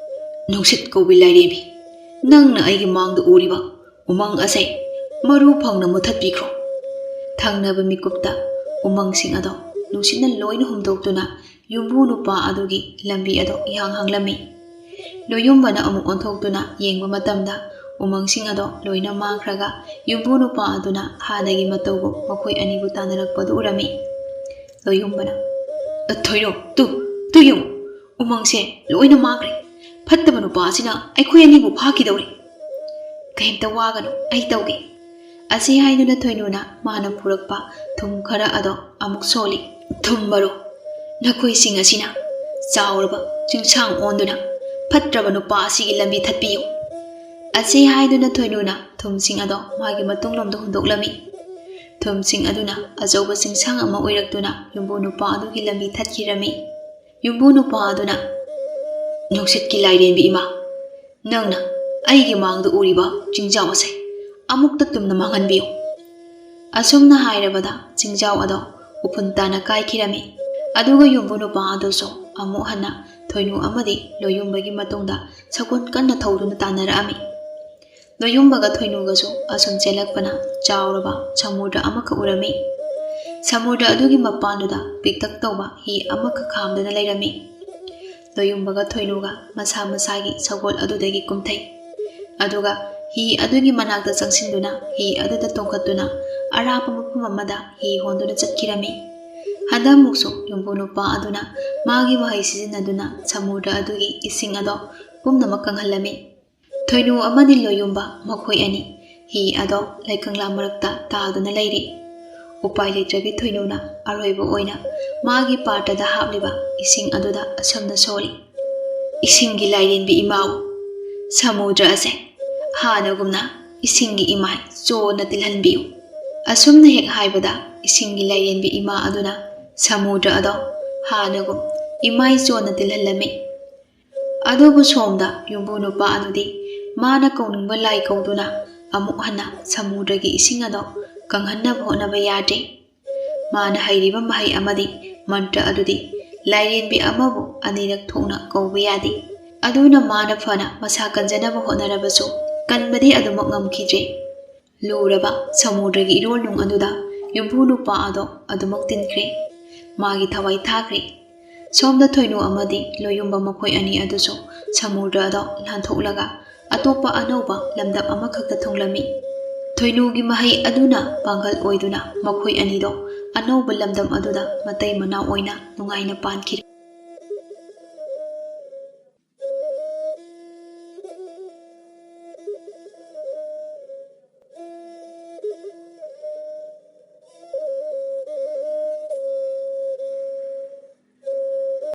"ꯅꯨꯡꯁꯤꯠ ꯀꯧꯕꯤ ꯂꯥꯏꯔꯦꯝꯕꯤ, ꯅꯪꯅ ꯑꯩꯒꯤ ꯃꯥꯡꯗ ꯎꯔꯤꯕ ꯎꯃꯪ ꯑꯁꯦ ꯃꯔꯨ ꯐꯪꯅ ꯃꯨꯊꯠꯄꯤꯈ꯭ꯔꯣ꯫" ꯊꯪꯅꯕ ꯃꯤꯀꯨꯞꯇ ꯎꯃꯪꯁꯤꯡ ꯑꯗꯣ ꯅꯨꯡꯁꯤꯠꯅ ꯂꯣꯏꯅ ꯍꯨꯝꯗꯣꯛꯇꯨꯅ ꯌꯨꯝꯕꯨ ꯅꯨꯄꯥ ꯑꯗꯨꯒꯤ ꯂꯝꯕꯤ ꯑꯗꯣ ꯏꯍꯥꯡ ꯍꯥꯡꯂꯝꯃꯤ꯫ ꯂꯣꯌꯨꯝꯕꯅ ꯑꯃꯨꯛ ꯑꯣꯟꯊꯣꯛꯇꯨꯅ ꯌꯦꯡꯕ ꯃꯇꯝꯗ ꯎꯃꯪꯁꯤꯡ ꯑꯗꯣ ꯂꯣꯏꯅ ꯃꯥꯡꯈ꯭ꯔꯒ ꯌꯨꯝꯕꯨ ꯅꯨꯄꯥ ꯑꯗꯨꯅ ꯍꯥꯟꯅꯒꯤ ꯃꯇꯧꯒꯨꯝ ꯃꯈꯣꯏ ꯑꯅꯤꯕꯨ ꯇꯥꯟꯅꯔꯛꯄꯗꯨ ꯎꯔꯝꯃꯤ꯫ ꯂꯣꯌꯨꯝꯕꯅ, "ꯊꯣꯏꯅꯨ, ꯇꯨ, ꯇꯨ ꯌꯦꯡꯉꯨ, ꯎꯃꯪꯁꯦ ꯂꯣꯏꯅ ꯃꯥꯡꯈ꯭ꯔꯦ꯫ ꯐꯠꯇꯕ ꯅꯨꯄꯥ ꯑꯁꯤꯅ ꯑꯩꯈꯣꯏ ꯑꯅꯤꯕꯨ ꯐꯥꯈꯤꯗꯧꯔꯦ꯫" "ꯀꯩꯝꯇ ꯋꯥꯒꯅꯨ, ꯑꯩ ꯇꯧꯒꯦ꯫" ꯑꯁꯤ ꯍꯥꯏꯗꯨꯅ ꯊꯣꯏꯅꯨꯅ ꯃꯥꯅ ꯄꯨꯔꯛꯄ ꯊꯨꯝ ꯈꯔ ꯑꯗꯣ ꯑꯃꯨꯛ ꯁꯣꯜꯂꯤ꯫ "ꯊꯨꯝ ꯃꯔꯨ, ꯅꯈꯣꯏꯁꯤꯡ ꯑꯁꯤꯅ ꯆꯥꯎꯔꯕ ꯆꯤꯡꯁꯥꯡ ꯑꯣꯟꯗꯨꯅ ꯐꯠꯇ꯭ꯔꯕ ꯅꯨꯄꯥ ꯑꯁꯤꯒꯤ ꯂꯝꯕꯤ ꯊꯠꯄꯤꯌꯨ꯫" ꯑꯁꯤ ꯍꯥꯏꯗꯨꯅ ꯊꯣꯏꯅꯨꯅ ꯊꯨꯝꯁꯤꯡ ꯑꯗꯣ ꯃꯥꯒꯤ ꯃꯇꯨꯡꯂꯣꯝꯗ ꯍꯨꯟꯗꯣꯛꯂꯝꯃꯤ꯫ ꯊꯨꯝꯁꯤꯡ ꯑꯗꯨꯅ ꯑꯆꯧꯕ ꯆꯤꯡꯁꯥꯡ ꯑꯃ ꯑꯣꯏꯔꯛꯇꯨꯅ ꯌꯨꯝꯕꯨ ꯅꯨꯄꯥ ꯑꯗꯨꯒꯤ ꯂꯝꯕꯤ ꯊꯠꯈꯤꯔꯝꯃꯤ꯫ ꯌꯨꯝꯕꯨ ꯅꯨꯄꯥ ꯑꯗꯨꯅ, "ꯅꯨꯡꯁꯤꯠꯀꯤ ꯂꯥꯏꯔꯦꯝꯕꯤ ꯏꯃꯥ, ꯅꯪꯅ ꯑꯩꯒꯤ ꯃꯥꯡꯗ ꯎꯔꯤꯕ ꯆꯤꯡꯖꯥꯎ ꯑꯁꯦ ꯑꯃꯨꯛꯇ ꯇꯨꯝꯅ ꯃꯥꯡꯍꯟꯕꯤꯌꯨ꯫" ꯑꯁꯨꯝꯅ ꯍꯥꯏꯔꯕꯗ ꯆꯤꯡꯖꯥꯎ ꯑꯗꯣ ꯎꯐꯨꯟ ꯇꯥꯅ ꯀꯥꯏꯈꯤꯔꯝꯃꯤ꯫ ꯑꯗꯨꯒ ꯌꯨꯝꯕꯨ ꯅꯨꯄꯥ ꯑꯗꯨꯁꯨ ꯑꯃꯨꯛ ꯍꯟꯅ ꯊꯣꯏꯅꯨ ꯑꯃꯗꯤ ꯂꯣꯌꯨꯝꯕꯒꯤ ꯃꯇꯨꯡꯗ ꯁꯒꯣꯜ ꯀꯟꯅ ꯊꯧꯗꯨꯅ ꯇꯥꯟꯅꯔꯛꯑꯝꯃꯤ꯫ ꯂꯣꯌꯨꯝꯕꯒ ꯊꯣꯏꯅꯨꯒꯁꯨ ꯑꯁꯨꯝ ꯆꯦꯜꯂꯛꯄꯅ ꯆꯥꯎꯔꯕ ꯁꯃꯨꯗ꯭ꯔ ꯑꯃꯈꯛ ꯎꯔꯝꯃꯤ꯫ ꯁꯃꯨꯗ꯭ꯔ ꯑꯗꯨꯒꯤ ꯃꯄꯥꯟꯗꯨꯗ ꯄꯤꯛꯇꯛ ꯇꯧꯕ ꯍꯤ ꯑꯃꯈꯛ ꯈꯥꯝꯗꯨꯅ ꯂꯩꯔꯝꯃꯤ꯫ ꯂꯣꯌꯨꯝꯕꯒ ꯊꯣꯏꯅꯨꯒ ꯃꯁꯥ ꯃꯁꯥꯒꯤ ꯁꯒꯣꯜ ꯑꯗꯨꯗꯒꯤ ꯀꯨꯝꯊꯩ꯫ ꯑꯗꯨꯒ ꯍꯤ ꯑꯗꯨꯒꯤ ꯃꯅꯥꯛꯇ ꯆꯪꯁꯤꯟꯗꯨꯅ ꯍꯤ ꯑꯗꯨꯗ ꯇꯣꯡꯈꯠꯇꯨꯅ ꯑꯔꯥꯞꯄ ꯃꯐꯝ ꯑꯃꯗ ꯍꯤ ꯍꯣꯟꯗꯨꯅ ꯆꯠꯈꯤꯔꯝꯃꯤ꯫ ꯍꯟꯗꯛꯃꯨꯛꯁꯨ ꯌꯨꯝꯕꯨ ꯅꯨꯄꯥ ꯑꯗꯨꯅ ꯃꯥꯒꯤ ꯋꯥꯍꯩ ꯁꯤꯖꯤꯟꯅꯗꯨꯅ ꯁꯃꯨꯗ꯭ꯔ ꯑꯗꯨꯒꯤ ꯏꯁꯤꯡ ꯑꯗꯣ ꯄꯨꯝꯅꯃꯛ ꯀꯪꯍꯜꯂꯝꯃꯤ꯫ ꯊꯣꯏꯅꯨ ꯑꯃꯗꯤ ꯂꯣꯌꯨꯝꯕ ꯃꯈꯣꯏ ꯑꯅꯤ ꯍꯤ ꯑꯗꯣ ꯂꯩꯀꯪꯂꯥ ꯃꯔꯛꯇ ꯇꯥꯗꯨꯅ ꯂꯩꯔꯤ꯫ ꯎꯄꯥꯏ ꯂꯩꯇ꯭ꯔꯕꯤ ꯊꯣꯏꯅꯨꯅ ꯑꯔꯣꯏꯕ ꯑꯣꯏꯅ ꯃꯥꯒꯤ ꯄꯥꯇ꯭ꯔꯗ ꯍꯥꯞꯂꯤꯕ ꯏꯁꯤꯡ ꯑꯗꯨꯗ ꯑꯁꯨꯝꯅ ꯁꯣꯜꯂꯤ, "ꯏꯁꯤꯡꯒꯤ ꯂꯥꯏꯔꯦꯝꯕꯤ ꯏꯃꯥꯎ, ꯁꯃꯨꯗ꯭ꯔ ꯑꯁꯦ ꯍꯥꯟꯅꯒꯨꯝꯅ ꯏꯁꯤꯡꯒꯤ ꯏꯃꯥꯏ ꯆꯣꯟꯅ ꯇꯤꯜꯍꯟꯕꯤꯌꯨ꯫" ꯑꯁꯨꯝꯅ ꯍꯦꯛ ꯍꯥꯏꯕꯗ ꯏꯁꯤꯡꯒꯤ ꯂꯥꯏꯔꯦꯝꯕꯤ ꯏꯃꯥ ꯑꯗꯨꯅ ꯁꯃꯨꯗ꯭ꯔ ꯑꯗꯣ ꯍꯥꯟꯅꯒꯨꯝ ꯏꯃꯥꯏ ꯆꯣꯟꯅ ꯇꯤꯜꯍꯜꯂꯝꯃꯤ꯫ ꯑꯗꯨꯕꯨ ꯁꯣꯝꯗ ꯌꯨꯝꯕꯨ ꯅꯨꯄꯥ ꯑꯗꯨꯗꯤ ꯃꯥꯅ ꯀꯧꯅꯤꯡꯕ ꯂꯥꯏ ꯀꯧꯗꯨꯅ ꯑꯃꯨꯛ ꯍꯟꯅ ꯁꯃꯨꯗ꯭ꯔꯒꯤ ꯏꯁꯤꯡ ꯑꯗꯣ ꯀꯪꯍꯟꯅꯕ ꯍꯣꯠꯅꯕ ꯌꯥꯗ꯭ꯔꯦ꯫ ꯃꯥꯅ ꯍꯩꯔꯤꯕ ꯃꯍꯩ ꯑꯃꯗꯤ ꯃꯟꯇ꯭ꯔ ꯑꯗꯨꯗꯤ ꯂꯥꯏꯔꯦꯟꯕꯤ ꯑꯃꯕꯨ ꯑꯅꯤꯔꯛ ꯊꯣꯛꯅ ꯀꯧꯕ ꯌꯥꯗꯦ꯫ ꯑꯗꯨꯅ ꯃꯥꯅ ꯐꯅ ꯃꯁꯥ ꯀꯟꯖꯅꯕ ꯍꯣꯠꯅꯔꯕꯁꯨ ꯀꯟꯕꯗꯤ ꯑꯗꯨꯃꯛ ꯉꯝꯈꯤꯗ꯭ꯔꯦ꯫ ꯂꯨꯔꯕ ꯁꯃꯨꯗ꯭ꯔꯒꯤ ꯏꯔꯣꯜꯅꯨꯡ ꯑꯗꯨꯗ ꯌꯨꯝꯕꯨ ꯅꯨꯄꯥ ꯑꯗꯣ ꯑꯗꯨꯃꯛ ꯇꯤꯟꯈ꯭ꯔꯦ꯫ ꯃꯥꯒꯤ ꯊꯋꯥꯏ ꯊꯥꯈ꯭ꯔꯦ꯫ ꯁꯣꯝꯗ ꯊꯣꯏꯅꯨ ꯑꯃꯗꯤ ꯂꯣꯌꯨꯝꯕ ꯃꯈꯣꯏ ꯑꯅꯤ ꯑꯗꯨꯁꯨ ꯁꯃꯨꯗ꯭ꯔ ꯑꯗꯣ ꯂꯥꯟꯊꯣꯛꯂꯒ ꯑꯇꯣꯞꯄ ꯑꯅꯧꯕ ꯂꯝꯗꯝ ꯑꯃꯈꯛꯇ ꯊꯨꯡꯂꯝꯃꯤ꯫ ꯊꯣꯏꯅꯨꯒꯤ ꯃꯍꯩ ꯑꯗꯨꯅ ꯄꯥꯡꯒꯜ ꯑꯣꯏꯗꯨꯅ ꯃꯈꯣꯏ ꯑꯅꯤꯗꯣ ꯑꯅꯧꯕ ꯂꯝꯗꯝ ꯑꯗꯨꯗ ꯃꯇꯩ ꯃꯅꯥꯎ ꯑꯣꯏꯅ ꯅꯨꯡꯉꯥꯏꯅ ꯄꯥꯟꯈꯤꯔꯦ꯫